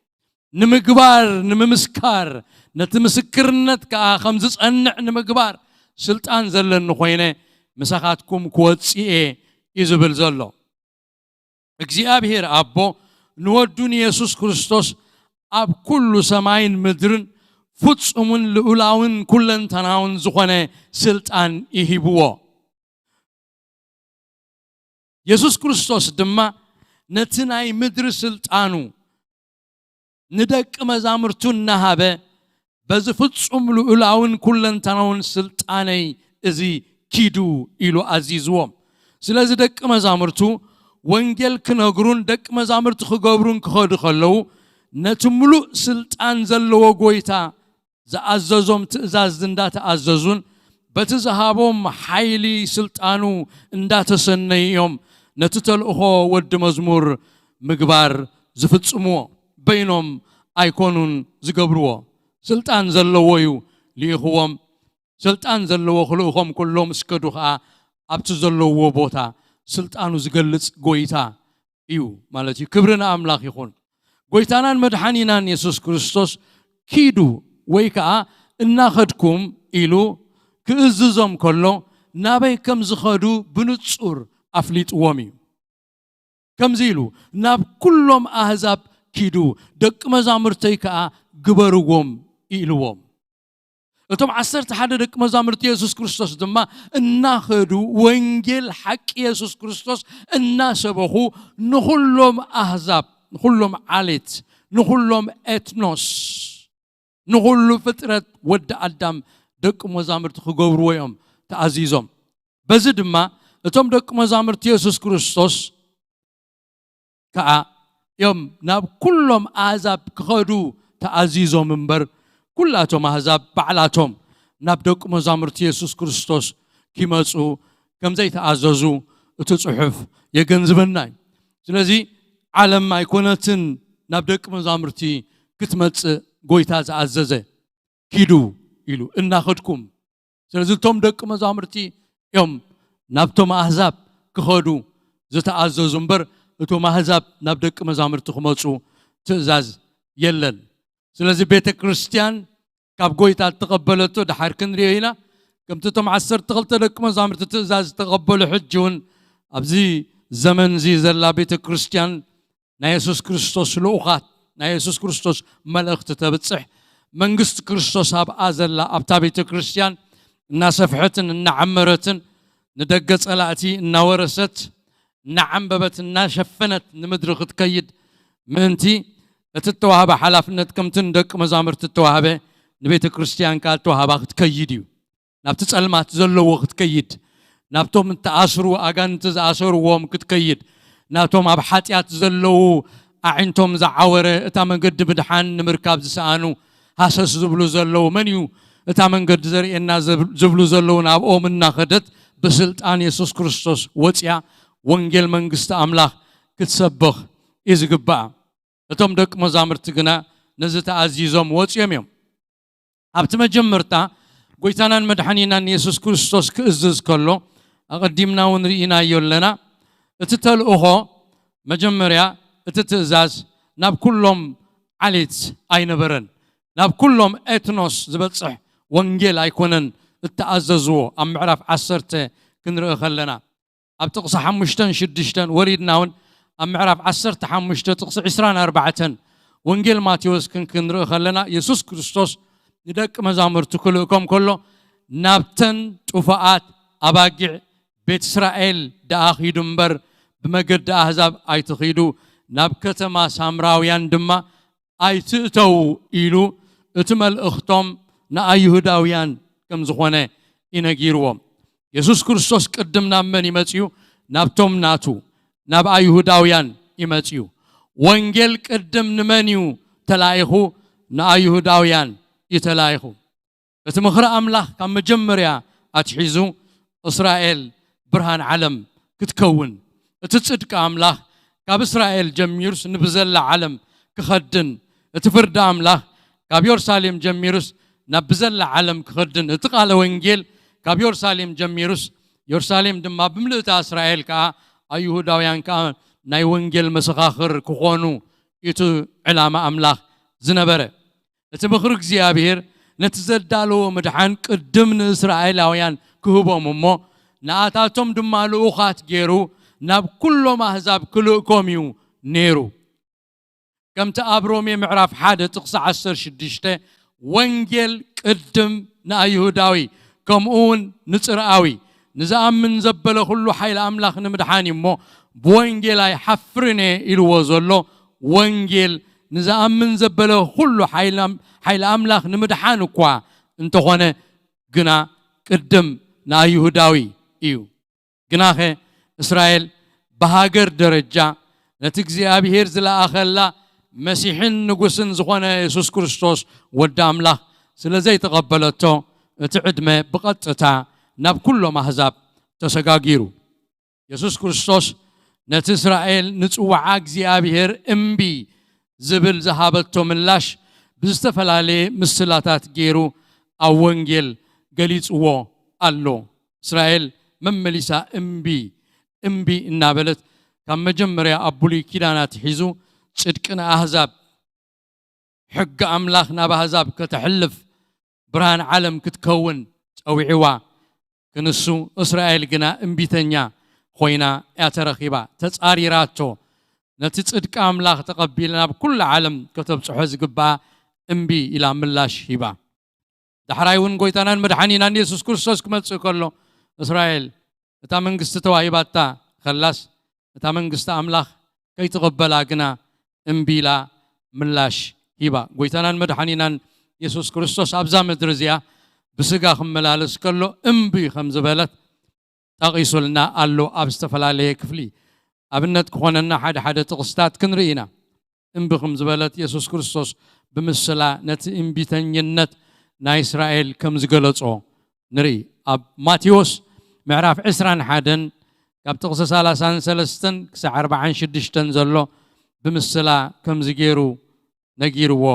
ንምግባር፣ ንምምስካር፣ ነቲ ምስክርነት ከኣ ከም ዝጸንዕ ንምግባር ስልጣን ዘለኒ ኮይነ ምሳኻትኩም ክወጽእ እየ እዩ ዝብል ዘሎ። እግዚኣብሔር ኣቦ ንወዱ ንየሱስ ክርስቶስ ኣብ ኩሉ ሰማይን ምድርን ፍጹምን ልዑላውን ኩለንተናውን ዝኾነ ስልጣን ይሂብዎ። የሱስ ክርስቶስ ድማ ነቲ ናይ ምድሪ ስልጣኑ ንደቂ መዛሙርቱ እናሃበ፣ በዚ ፍጹም ልዑላውን ኩለንተናውን ስልጣነይ እዚ ኪዱ ኢሉ ኣዚዝዎም። ስለዚ ደቂ መዛሙርቱ ወንጌል ክነግሩን ደቂ መዛሙርቲ ክገብሩን ክኸዱ ከለዉ፣ ነቲ ምሉእ ስልጣን ዘለዎ ጎይታ ዝኣዘዞም ትእዛዝ እንዳተኣዘዙን በቲ ዝሃቦም ሓይሊ ስልጣኑ እንዳተሰነዩ እዮም ነቲ ተልእኾ ወዲ መዝሙር ምግባር ዝፍጽምዎ። በይኖም ኣይኮኑን ዝገብርዎ። ስልጣን ዘለዎ እዩ ልኢኽዎም። ስልጣን ዘለዎ ክልእኾም ኩሎም እስከዱ ኸኣ ኣብቲ ዘለውዎ ቦታ ስልጣኑ ዝገልጽ ጎይታ እዩ ማለት እዩ። ክብሪ ንኣምላኽ ይኹን። ጎይታናን መድሓኒናን የሱስ ክርስቶስ ኪዱ ወይ ከኣ እናኸድኩም ኢሉ ክእዝዞም ከሎ ናበይ ከም ዝኸዱ ብንጹር ኣፍሊጥዎም እዩ። ከምዚ ኢሉ ናብ ኩሎም ኣህዛብ ኪዱ ደቂ መዛሙርተይ ከኣ ግበርዎም ኢልዎም። እቶም ዓሰርተ ሓደ ደቂ መዛሙርቲ የሱስ ክርስቶስ ድማ እናኸዱ ወንጌል ሓቂ የሱስ ክርስቶስ እናሰበኹ ንኹሎም ኣህዛብ፣ ንኹሎም ዓሌት፣ ንኹሎም ኤትኖስ፣ ንኹሉ ፍጥረት ወዲ ኣዳም ደቂ መዛሙርቲ ክገብርዎ እዮም ተኣዚዞም። በዚ ድማ እቶም ደቂ መዛሙርቲ የሱስ ክርስቶስ ከኣ እዮም ናብ ኩሎም ኣህዛብ ክኸዱ ተኣዚዞም እምበር፣ ኩላቶም ኣህዛብ ባዕላቶም ናብ ደቂ መዛሙርቲ የሱስ ክርስቶስ ኪመጹ ከም ዘይተኣዘዙ እቲ ጽሑፍ የገንዝበና እዩ። ስለዚ ዓለም ኣይኮነትን ናብ ደቂ መዛሙርቲ ክትመጽእ ጎይታ ዝኣዘዘ። ኪዱ ኢሉ እናኸድኩም። ስለዚ እቶም ደቂ መዛሙርቲ እዮም ናብቶም ኣህዛብ ክኸዱ ዝተኣዘዙ እምበር፣ እቶም ኣህዛብ ናብ ደቂ መዛሙርቲ ክመጹ ትእዛዝ የለን። ስለዚ ቤተ ክርስቲያን ካብ ጎይታ እተቐበለቶ ድሓር ክንሪኦ ኢና። ከምቲ እቶም ዓሰርተ ክልተ ደቂ መዛሙርቲ ትእዛዝ ዝተቐበሉ፣ ሕጂ እውን ኣብዚ ዘመን እዚ ዘላ ቤተ ክርስቲያን ናይ የሱስ ክርስቶስ ልኡኻት፣ ናይ የሱስ ክርስቶስ መልእኽቲ ተብጽሕ፣ መንግስቲ ክርስቶስ ኣብኣ ዘላ ኣብታ ቤተ ክርስቲያን እናሰፍሐትን እናዓመረትን ንደገ ጸላእቲ እናወረሰት፣ እናዓንበበት፣ እናሸፈነት ንምድሪ ክትከይድ ምእንቲ እቲ እተዋህበ ሓላፍነት ከምቲ ንደቂ መዛሙርቲ እተዋህበ ንቤተ ክርስቲያን ከኣ እተዋህባ ክትከይድ እዩ። ናብቲ ጸልማት ዘለዎ ክትከይድ፣ ናብቶም እተኣስሩ ኣጋንንቲ ዝኣሰርዎም ክትከይድ፣ ናቶም ኣብ ሓጢኣት ዘለዉ ኣዒንቶም ዝዓወረ እታ መገዲ ምድሓን ንምርካብ ዝሰኣኑ ሃሰስ ዝብሉ ዘለዉ፣ መን እዩ እታ መንገዲ ዘርእየና ዘብ-፣ ዝብሉ ዘለዉ ናብኦም እናኸደት ብስልጣን የሱስ ክርስቶስ ወጽያ ወንጌል መንግስቲ ኣምላኽ ክትሰብኽ እዩ ዝግባኣ። እቶም ደቂ መዛሙርቲ ግና ነዚ ተኣዚዞም ወጺኦም እዮም። ኣብቲ መጀመርታ ጎይታናን መድሓኒናን የሱስ ክርስቶስ ክእዝዝ ከሎ፣ ኣቐዲምና እውን ርኢናዮ ኣለና። እቲ ተልእኾ መጀመርያ፣ እቲ ትእዛዝ ናብ ኩሎም ዓሌት ኣይነበረን። ናብ ኩሎም ኤትኖስ ዝበጽሕ ወንጌል ኣይኮነን እተኣዘዝዎ። ኣብ ምዕራፍ ዓሰርተ ክንርኢ ከለና፣ ኣብ ጥቕሲ ሓሙሽተን ሽዱሽተን ወሪድና እውን ኣብ ምዕራፍ ዓሰርተ ሓሙሽተ ጥቕሲ ዕስራን ኣርባዕተን ወንጌል ማቴዎስ ክን-፣ ክንርኢ ከለና፣ የሱስ ክርስቶስ ንደቂ መዛሙርቱ ክልእኮም ከሎ፣ "ናብተን ጥፉኣት ኣባጊዕ ቤት እስራኤል ደኣ ኺዱ እምበር፣ ብመገዲ ኣህዛብ ኣይትኺዱ፣ ናብ ከተማ ሳምራውያን ድማ ኣይትእተዉ" ኢሉ፣ እቲ መልእኽቶም ንኣይሁዳውያን ከም ዝኾነ እዩ ነጊርዎም። የሱስ ክርስቶስ ቅድም ናብ መን እዩ መጺኡ? ናብቶም ናቱ፣ ናብ ኣይሁዳውያን እዩ መጺኡ። ወንጌል ቅድም ንመን እዩ ተላኢኹ? ንኣይሁዳውያን እዩ ተላኢኹ። እቲ ምኽሪ ኣምላኽ ካብ መጀመርያ ኣትሒዙ፣ እስራኤል ብርሃን ዓለም ክትከውን፣ እቲ ጽድቂ ኣምላኽ ካብ እስራኤል ጀሚሩስ ንብዘላ ዓለም ክኸድን፣ እቲ ፍርዲ ኣምላኽ ካብ የሩሳሌም ጀሚሩስ ናብ ብዘላ ዓለም ክኸድን፣ እቲ ቃለ ወንጌል ካብ የሩሳሌም ጀሚሩስ፣ የሩሳሌም ድማ ብምልእታ እስራኤል ከኣ፣ ኣይሁዳውያን ከኣ ናይ ወንጌል መሰኻኽር ክኾኑ፣ እቲ ዕላማ ኣምላኽ ዝነበረ። እቲ ምኽሪ እግዚኣብሔር ነቲ ዘዳለዎ ምድሓን ቅድም ንእስራኤላውያን ክህቦም እሞ፣ ንኣታቶም ድማ ልኡኻት ገይሩ ናብ ኩሎም ኣህዛብ ክልእኮም እዩ ነይሩ። ከምቲ ኣብ ሮሜ ምዕራፍ ሓደ ጥቕሲ ዓሰርተ ሽዱሽተ፣ ወንጌል ቅድም ንኣይሁዳዊ፣ ከምኡ እውን ንጽርኣዊ። ንዝኣምን ዘበለ ኩሉ ሓይሊ ኣምላኽ ንምድሓን እዩ እሞ፣ ብወንጌል ኣይሓፍርን እየ ኢልዎ ዘሎ፣ ወንጌል ንዝኣምን ዘበለ ኩሉ ሓይሊ ኣም-፣ ሓይሊ ኣምላኽ ንምድሓን እኳ እንተኾነ፣ ግና ቅድም ንኣይሁዳዊ እዩ። ግናኸ እስራኤል ብሃገር ደረጃ ነቲ እግዚኣብሔር ዝለኣኸላ መሲሕን ንጉስን ዝኾነ የሱስ ክርስቶስ ወዲ ኣምላኽ ስለ ዘይተቐበለቶ፣ እቲ ዕድመ ብቐጥታ ናብ ኩሎም ኣህዛብ ተሰጋጊሩ። የሱስ ክርስቶስ ነቲ እስራኤል ንጽውዓ እግዚኣብሔር እምቢ ዝብል ዝሃበቶ ምላሽ ብዝተፈላለየ ምስላታት ገይሩ ኣብ ወንጌል ገሊጽዎ ኣሎ። እስራኤል መመሊሳ እምቢ፣ እምቢ እናበለት ካብ መጀመርያ ኣብ ብሉይ ኪዳን ኣትሒዙ ጽድቂ ንኣህዛብ፣ ሕጊ ኣምላኽ ናብ ኣህዛብ ከተሕልፍ፣ ብርሃን ዓለም ክትከውን ጸዊዕዋ። ክንሱ እስራኤል ግና እምቢተኛ ኮይና እያ ተረኺባ። ተጻሪራቶ። ነቲ ጽድቂ ኣምላኽ ተቐቢላ ናብ ኩሉ ዓለም ከተብጽሖ ዝግብኣ እምቢ ኢላ ምላሽ ሂባ። ዳሕራይ እውን ጎይታናን መድሓኒናን የሱስ ክርስቶስ ክመጽእ ከሎ፣ እስራኤል እታ መንግስቲ ተዋሂባታ ከላስ፣ እታ መንግስቲ ኣምላኽ ከይትቕበላ ግና እምቢ ኢላ ምላሽ ሂባ። ጎይታናን መድሓኒናን የሱስ ክርስቶስ ኣብዛ ምድሪ እዚኣ ብስጋ ክመላለስ ከሎ እምቢ ከም ዝበለት ጠቒሱልና ኣሎ ኣብ ዝተፈላለየ ክፍሊ። ኣብነት ክኾነና ሓደ ሓደ ጥቕስታት ክንርኢ ኢና። እምቢ ከም ዝበለት የሱስ ክርስቶስ ብምስላ ነቲ እምቢተኝነት ናይ እስራኤል ከም ዝገለጾ ንርኢ። ኣብ ማቴዎስ ምዕራፍ ዕስራን ሓደን ካብ ጥቕሲ ሰላሳን ሰለስተን ክሳዕ ኣርባዓን ሽዱሽተን ዘሎ ብምስላ ከምዚ ገይሩ ነጊርዎ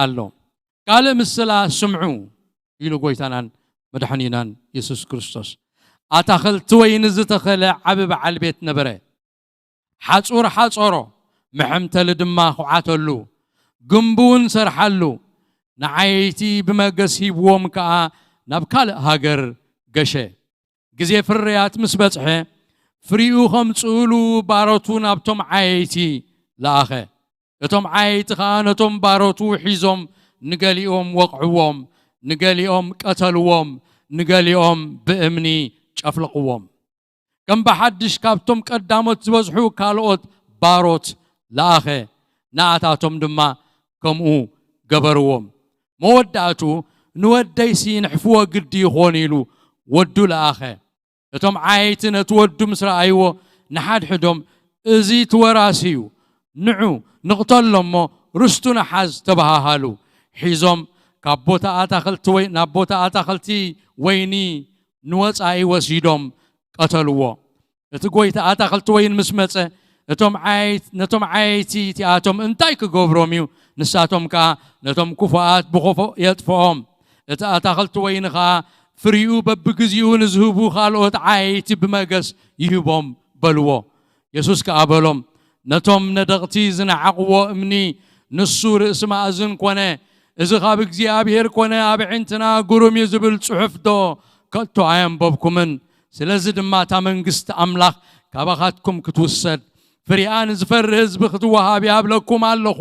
ኣሎ። ካልእ ምስላ ስምዑ ኢሉ ጎይታናን መድሓኒናን የሱስ ክርስቶስ። ኣታኽልቲ ወይኒ ዝተኸለ ዓቢ በዓል ቤት ነበረ። ሓጹር ሓጾሮ፣ መሐምተሊ ድማ ኹዓተሉ፣ ግምቢ እውን ሰርሓሉ። ንዓየይቲ ብመገስ ሂብዎም ከኣ ናብ ካልእ ሃገር ገሸ። ግዜ ፍርያት ምስ በጽሐ፣ ፍሪኡ ኸምጽእሉ ባሮቱ ናብቶም ዓየይቲ ለኣኸ። እቶም ዓየይቲ ኸኣ ነቶም ባሮቱ ሒዞም ንገሊኦም ወቕዕዎም፣ ንገሊኦም ቀተልዎም፣ ንገሊኦም ብእምኒ ጨፍለቕዎም። ከም ብሓድሽ ካብቶም ቀዳሞት ዝበዝሑ ካልኦት ባሮት ለኣኸ፣ ንኣታቶም ድማ ከምኡ ገበርዎም። መወዳእቱ ንወደይሲ ንሕፍዎ ግዲ ይኾን ኢሉ ወዱ ለኣኸ። እቶም ዓየይቲ ነቲ ወዱ ምስ ረኣይዎ ንሓድሕዶም፣ "እዚ እቲ ወራሲ እዩ፣ ንዑ ንቕተሎ እሞ ርስቱ ንሓዝ" ተበሃሃሉ። ሒዞም ካብ ቦታ ኣታኽልቲ ወይ ናብ ቦታ ኣታኽልቲ ወይኒ ንወጻኢ ወሲዶም ቀተልዎ። እቲ ጎይታ ኣታኽልቲ ወይኒ ምስ መጸ፣ እቶም ዓየይት-፣ ነቶም ዓየይቲ እቲኣቶም እንታይ ክገብሮም እዩ? ንሳቶም ከኣ ነቶም ክፉኣት ብኽፉእ የጥፍኦም። እቲ ኣታኽልቲ ወይኒ ኸኣ ፍሪኡ በብግዜኡ ንዝህቡ ካልኦት ዓየይቲ ብመገስ ይህቦም በልዎ። የሱስ ከኣ በሎም፣ ነቶም ነደቕቲ ዝነዓቕዎ እምኒ፣ ንሱ ርእሲ ማእዝን ኮነ። እዚ ኻብ እግዚኣብሄር ኰነ ኣብ ኣዒንትና ግሩም እዩ ዝብል ጽሑፍዶ ከቶ ኣየንበብኩምን? ስለዚ ድማ እታ መንግስቲ ኣምላኽ ካባኻትኩም ክትውሰድ፣ ፍሪኣ ንዝፈሪ ህዝቢ ክትወሃብ እያ እብለኩም ኣለኹ።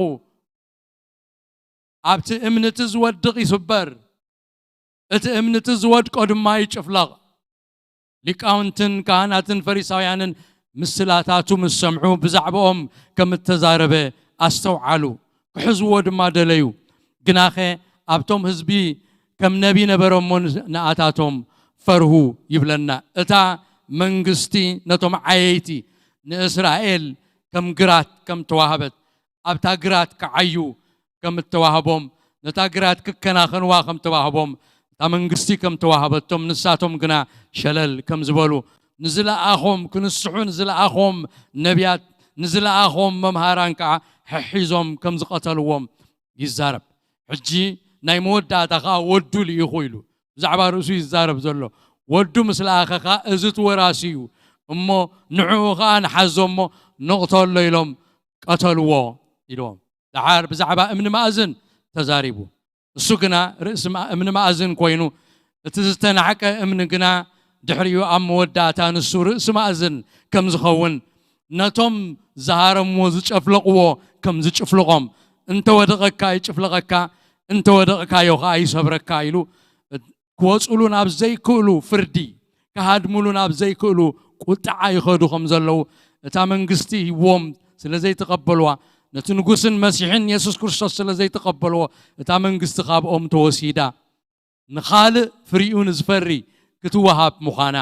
ኣብቲ እምኒ እቲ ዝወድቕ ይስበር፣ እቲ እምኒ እቲ ዝወድቆ ድማ ይጭፍለቕ። ሊቃውንትን ካህናትን ፈሪሳውያንን ምስላታቱ ምስ ሰምዑ፣ ብዛዕባኦም ከም እተዛረበ ኣስተውዓሉ፣ ክሕዝዎ ድማ ደለዩ። ግናኸ ኣብቶም ህዝቢ ከም ነቢ ነበረ እሞ፣ ንኣታቶም ፈርሁ ይብለና። እታ መንግስቲ ነቶም ዓየይቲ፣ ንእስራኤል ከም ግራት ከም ተዋህበት፣ ኣብታ ግራት ክዓዩ ከም እተዋህቦም፣ ነታ ግራት ክከናኸንዋ ከም ተዋህቦም፣ እታ መንግስቲ ከም ተዋህበቶም፣ ንሳቶም ግና ሸለል ከም ዝበሉ፣ ንዝለኣኾም፣ ክንስሑ ንዝለኣኾም ነቢያት፣ ንዝለኣኾም መምሃራን ከዓ ሕሒዞም ከም ዝቐተልዎም ይዛረብ። ሕጂ ናይ መወዳእታ ከዓ ወዱ ልኢኹ ኢሉ ብዛዕባ ርእሱ ይዛረብ ዘሎ። ወዱ ምስ ለኣኸ ከዓ፣ "እዚ እቲ ወራሲ እዩ እሞ፣ ንዕኡ ከዓ ንሓዞ እሞ፣ ንቕተሎ" ኢሎም ቀተልዎ ኢልዎም። ደሓር ብዛዕባ እምኒ ማእዝን ተዛሪቡ። እሱ ግና ርእሲ ማ-፣ እምኒ ማእዝን ኮይኑ፣ እቲ ዝተናዕቀ እምኒ ግና ድሕሪኡ ኣብ መወዳእታ ንሱ ርእሲ ማእዝን ከም ዝኸውን፣ ነቶም ዝሃረምዎ ዝጨፍለቕዎ ከም ዝጭፍልቖም፣ እንተወደቐካ ይጭፍለቐካ፣ እንተ ወደቕካዮ ኸኣ ይሰብረካ ኢሉ ክወጽሉ ናብ ዘይክእሉ ፍርዲ፣ ክሃድምሉ ናብ ዘይክእሉ ቁጥዓ ይኸዱ ከም ዘለዉ፣ እታ መንግስቲ ሂብዎም ስለ ዘይተቐበልዋ፣ ነቲ ንጉስን መሲሕን የሱስ ክርስቶስ ስለ ዘይተቐበልዎ፣ እታ መንግስቲ ካብኦም ተወሲዳ፣ ንኻልእ ፍሪኡ ንዝፈሪ ክትወሃብ ምዃና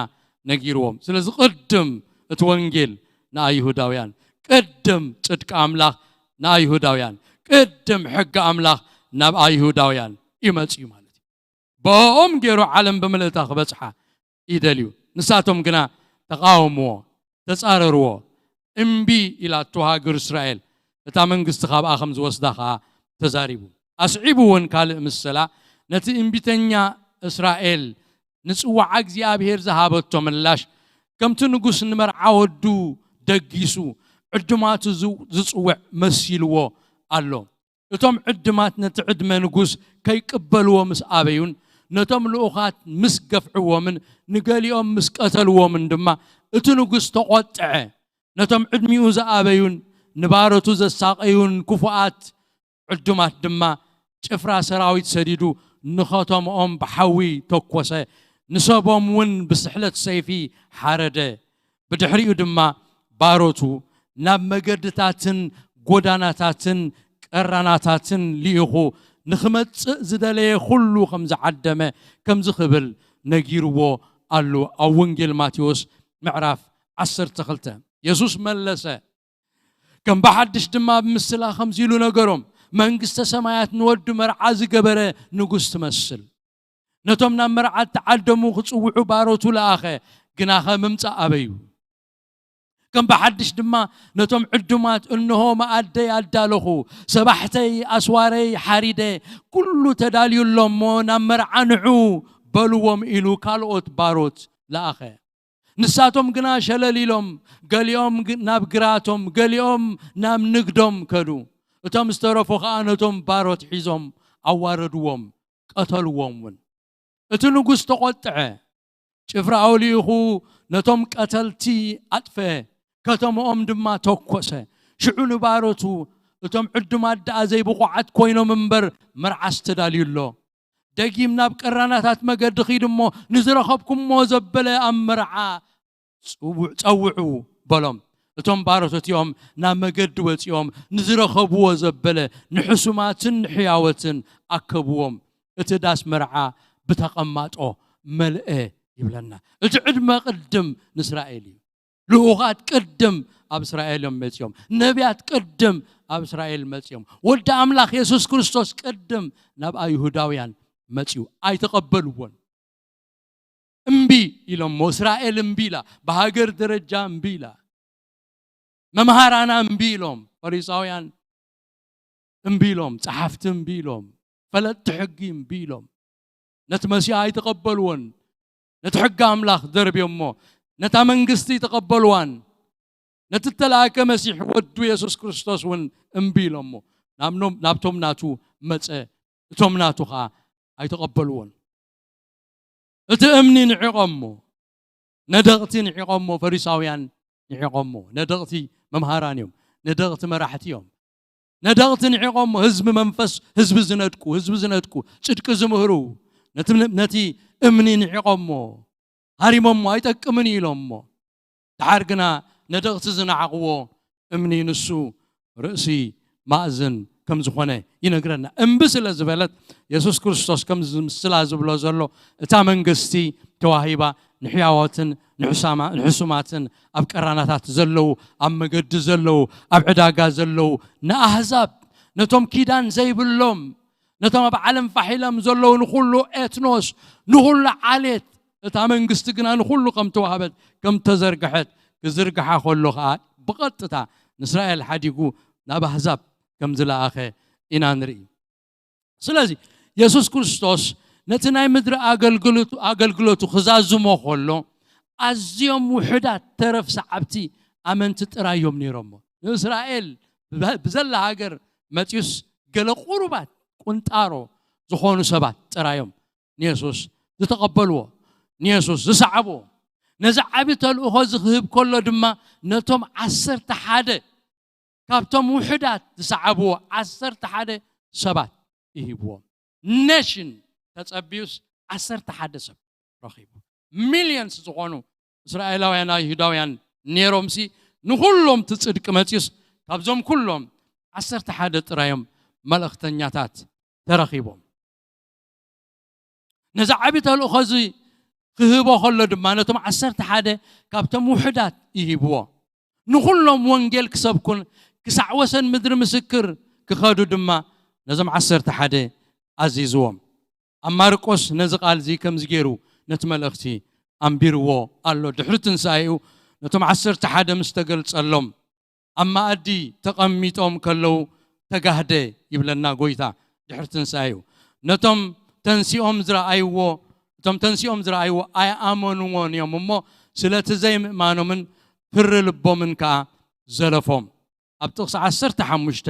ነጊርዎም። ስለዚ ቅድም እቲ ወንጌል ንኣይሁዳውያን፣ ቅድም ጽድቂ ኣምላኽ ንኣይሁዳውያን፣ ቅድም ሕጊ ኣምላኽ ናብ ኣይሁዳውያን እዩ መጺኡ ማለት እዩ። ብኦም ገይሩ ዓለም ብምልእታ ክበጽሓ ይደልዩ። ንሳቶም ግና ተቓወምዎ፣ ተጻረርዎ። እምቢ ኢላቶ ሃገር እስራኤል፣ እታ መንግስቲ ካብኣ ከም ዝወስዳ ኸኣ ተዛሪቡ። ኣስዒቡ እውን ካልእ ምስላ፣ ነቲ እምቢተኛ እስራኤል ንጽዋዓ እግዚኣብሔር ዝሃበቶ ምላሽ፣ ከምቲ ንጉስ ንመርዓ ወዱ ደጊሱ ዕዱማቱ ዝ-፣ ዝጽውዕ መሲልዎ ኣሎ። እቶም ዕድማት ነቲ ዕድመ ንጉስ ከይቅበልዎ ምስ ኣበዩን፣ ነቶም ልኡኻት ምስ ገፍዕዎምን፣ ንገሊኦም ምስ ቀተልዎምን ድማ፣ እቲ ንጉስ ተቖጥዐ። ነቶም ዕድሚኡ ዝኣበዩን ንባሮቱ ዘሳቐዩን ክፉኣት ዕዱማት ድማ፣ ጭፍራ ሰራዊት ሰዲዱ ንኸተምኦም ብሓዊ ተኮሰ። ንሰቦም እውን ብስሕለት ሰይፊ ሓረደ። ብድሕሪኡ ድማ ባሮቱ ናብ መገድታትን ጎዳናታትን ቀራናታትን ልኢኹ፣ ንኽመጽእ ዝደለየ ኩሉ ከም ዝዓደመ ከምዚ ክብል ነጊርዎ ኣሉ። ኣብ ወንጌል ማቴዎስ ምዕራፍ ዓሰርተ ክልተ። የሱስ መለሰ፣ ከም ብሓድሽ ድማ ብምስላ ከምዚ ኢሉ ነገሮም፣ መንግስተ ሰማያት ንወዱ መርዓ ዝገበረ ንጉስ ትመስል። ነቶም ናብ መርዓ እተዓደሙ ክጽውዑ ባሮቱ ለኣኸ፣ ግናኸ ምምጻእ ኣበዩ። ከም ብሓድሽ ድማ ነቶም ዕዱማት፣ "እንሆ መኣደይ ኣዳለኹ፣ ሰባሕተይ ኣስዋረይ ሓሪደ፣ ኩሉ ተዳልዩ ኣሎ እሞ ናብ መርዓ ንዑ" በልዎም ኢሉ ካልኦት ባሮት ለኣኸ። ንሳቶም ግና ሸለል ኢሎም፣ ገሊኦም ግ-፣ ናብ ግራቶም፣ ገሊኦም ናብ ንግዶም ከዱ። እቶም ዝተረፉ ኸኣ ነቶም ባሮት ሒዞም ኣዋረድዎም፣ ቀተልዎም እውን። እቲ ንጉስ ተቖጥዐ፣ ጭፍራኡ ልኢኹ ነቶም ቀተልቲ ኣጥፈአ፣ ከተምኦም ድማ ተኮሰ። ሽዑ ንባሮቱ፣ "እቶም ዕዱማት ደኣ ዘይብቑዓት ኮይኖም እምበር መርዓስ ተዳልዩ ኣሎ። ደጊም ናብ ቀራናታት መገዲ ኺዱ እሞ ንዝረኸብኩሞ ዘበለ ኣብ መርዓ ጽውዕ-፣ ጸውዑ" በሎም። እቶም ባሮት እቲኦም ናብ መገዲ ወጺኦም ንዝረኸብዎ ዘበለ ንሕሱማትን ንሕያወትን ኣከብዎም። እቲ ዳስ መርዓ ብተቐማጦ መልአ ይብለና። እቲ ዕድመ ቅድም ንእስራኤል እዩ። ልኡኻት ቅድም ኣብ እስራኤል እዮም መጺኦም። ነቢያት ቅድም ኣብ እስራኤል መጺኦም። ወዲ ኣምላኽ የሱስ ክርስቶስ ቅድም ናብ ኣይሁዳውያን መጺኡ። ኣይተቐበልዎን። እምቢ ኢሎሞ። እስራኤል እምቢ ኢላ። ብሃገር ደረጃ እምቢ ኢላ። መምሃራና እምቢ ኢሎም። ፈሪሳውያን እምቢ ኢሎም። ጸሓፍቲ እምቢ ኢሎም። ፈለጥቲ ሕጊ እምቢ ኢሎም። ነቲ መሲሕ ኣይተቐበልዎን። ነቲ ሕጊ ኣምላኽ ደርብዮሞ። ነታ መንግስቲ ኣይተቐበልዋን። ነቲ እተላእከ መሲሕ ወዱ የሱስ ክርስቶስ እውን እምቢ ኢሎሞ። ናብ ኖም-፣ ናብቶም ናቱ መጸ። እቶም ናቱ ኸኣ ኣይተቐበልዎን። እቲ እምኒ ንዒቖሞ። ነደቕቲ ንዒቖሞ። ፈሪሳውያን ንዒቖሞ። ነደቕቲ መምሃራን እዮም። ነደቕቲ መራሕቲ እዮም። ነደቕቲ ንዒቖሞ። ህዝቢ መንፈስ፣ ህዝቢ ዝነድቁ፣ ህዝቢ ዝነድቁ፣ ጽድቂ ዝምህሩ፣ ነቲ፣ ነቲ እምኒ ንዒቖሞ። ሃሪሞሞ። "ኣይጠቅምን" እዩ ኢሎሞ። ደሓር ግና ነደቕቲ ዝነዓቕዎ እምኒ ንሱ ርእሲ ማእዝን ከም ዝኾነ ይነግረና። እምቢ ስለ ዝበለት፣ የሱስ ክርስቶስ ከም ዝምስላ ዝብሎ ዘሎ፣ እታ መንግስቲ ተዋሂባ ንሕያዋትን ንሕሳማ-፣ ንሕሱማትን፣ ኣብ ቀራናታት ዘለዉ፣ ኣብ መገዲ ዘለዉ፣ ኣብ ዕዳጋ ዘለዉ፣ ንኣህዛብ፣ ነቶም ኪዳን ዘይብሎም፣ ነቶም ኣብ ዓለም ፋሕ ኢሎም ዘለዉ ንኹሉ ኤትኖስ፣ ንኹሉ ዓሌት፣ እታ መንግስቲ ግና ንኹሉ ከም ተዋህበት፣ ከም ተዘርግሐት፣ ክዝርግሓ ከሎ ኸኣ ብቐጥታ ንእስራኤል ሓዲጉ ናብ ኣህዛብ ከም ዝለኣኸ ኢና ንርኢ። ስለዚ የሱስ ክርስቶስ ነቲ ናይ ምድሪ ኣገልግሎቱ፣ ኣገልግሎቱ ክዛዝሞ ከሎ፣ ኣዝዮም ውሑዳት ተረፍ ሰዓብቲ ኣመንቲ ጥራይ እዮም ነይሮሞ። ንእስራኤል ብዘ-፣ ብዘላ ሃገር መጺኡስ ገለ ቁሩባት ቁንጣሮ ዝኾኑ ሰባት ጥራዮም ንየሱስ ዝተቐበልዎ፣ ንየሱስ ዝሰዓብዎ። ነዚ ዓቢ ተልእኾ እዚ ክህብ ከሎ ድማ ነቶም ዓሰርተ ሓደ፣ ካብቶም ውሑዳት ዝሰዓብዎ ዓሰርተ ሓደ ሰባት ይህብዎም። ኔሽን ተጸቢዩስ ዓሰርተ ሓደ ሰብ ረኺቡ። ሚልዮንስ ዝኾኑ እስራኤላውያን ኣይሁዳውያን ነይሮምሲ፣ ንኹሎም እቲ ጽድቂ መጺኡስ ካብዞም ኩሎም ዓሰርተ ሓደ ጥራዮም መልእኽተኛታት ተረኺቦም። ነዚ ዓቢ ተልእኾ እዚ ክህቦ ከሎ ድማ ነቶም ዓሰርተ ሓደ ካብቶም ውሑዳት ይሂብዎ። ንኹሎም ወንጌል ክሰብኩን ክሳዕ ወሰን ምድሪ ምስክር ክኸዱ ድማ ነዞም ዓሰርተ ሓደ ኣዚዝዎም። ኣብ ማርቆስ ነዚ ቃል እዚ ከምዚ ገይሩ ነቲ መልእኽቲ ኣንቢርዎ ኣሎ። ድሕሪ ትንሳኤኡ ነቶም ዓሰርተ ሓደ ምስ ተገልጸሎም፣ ኣብ መኣዲ ተቐሚጦም ከለዉ ተጋህደ ይብለና ጎይታ። ድሕሪ ትንሳኤኡ ነቶም ተንሲኦም ዝረኣይዎ፣ እቶም ተንሲኦም ዝረኣይዎ ኣይኣመንዎን እዮም እሞ፣ ስለቲ ዘይምእማኖምን ፍሪ ልቦምን ከኣ ዘለፎም። ኣብ ጥቕሲ ዓሰርተ ሓሙሽተ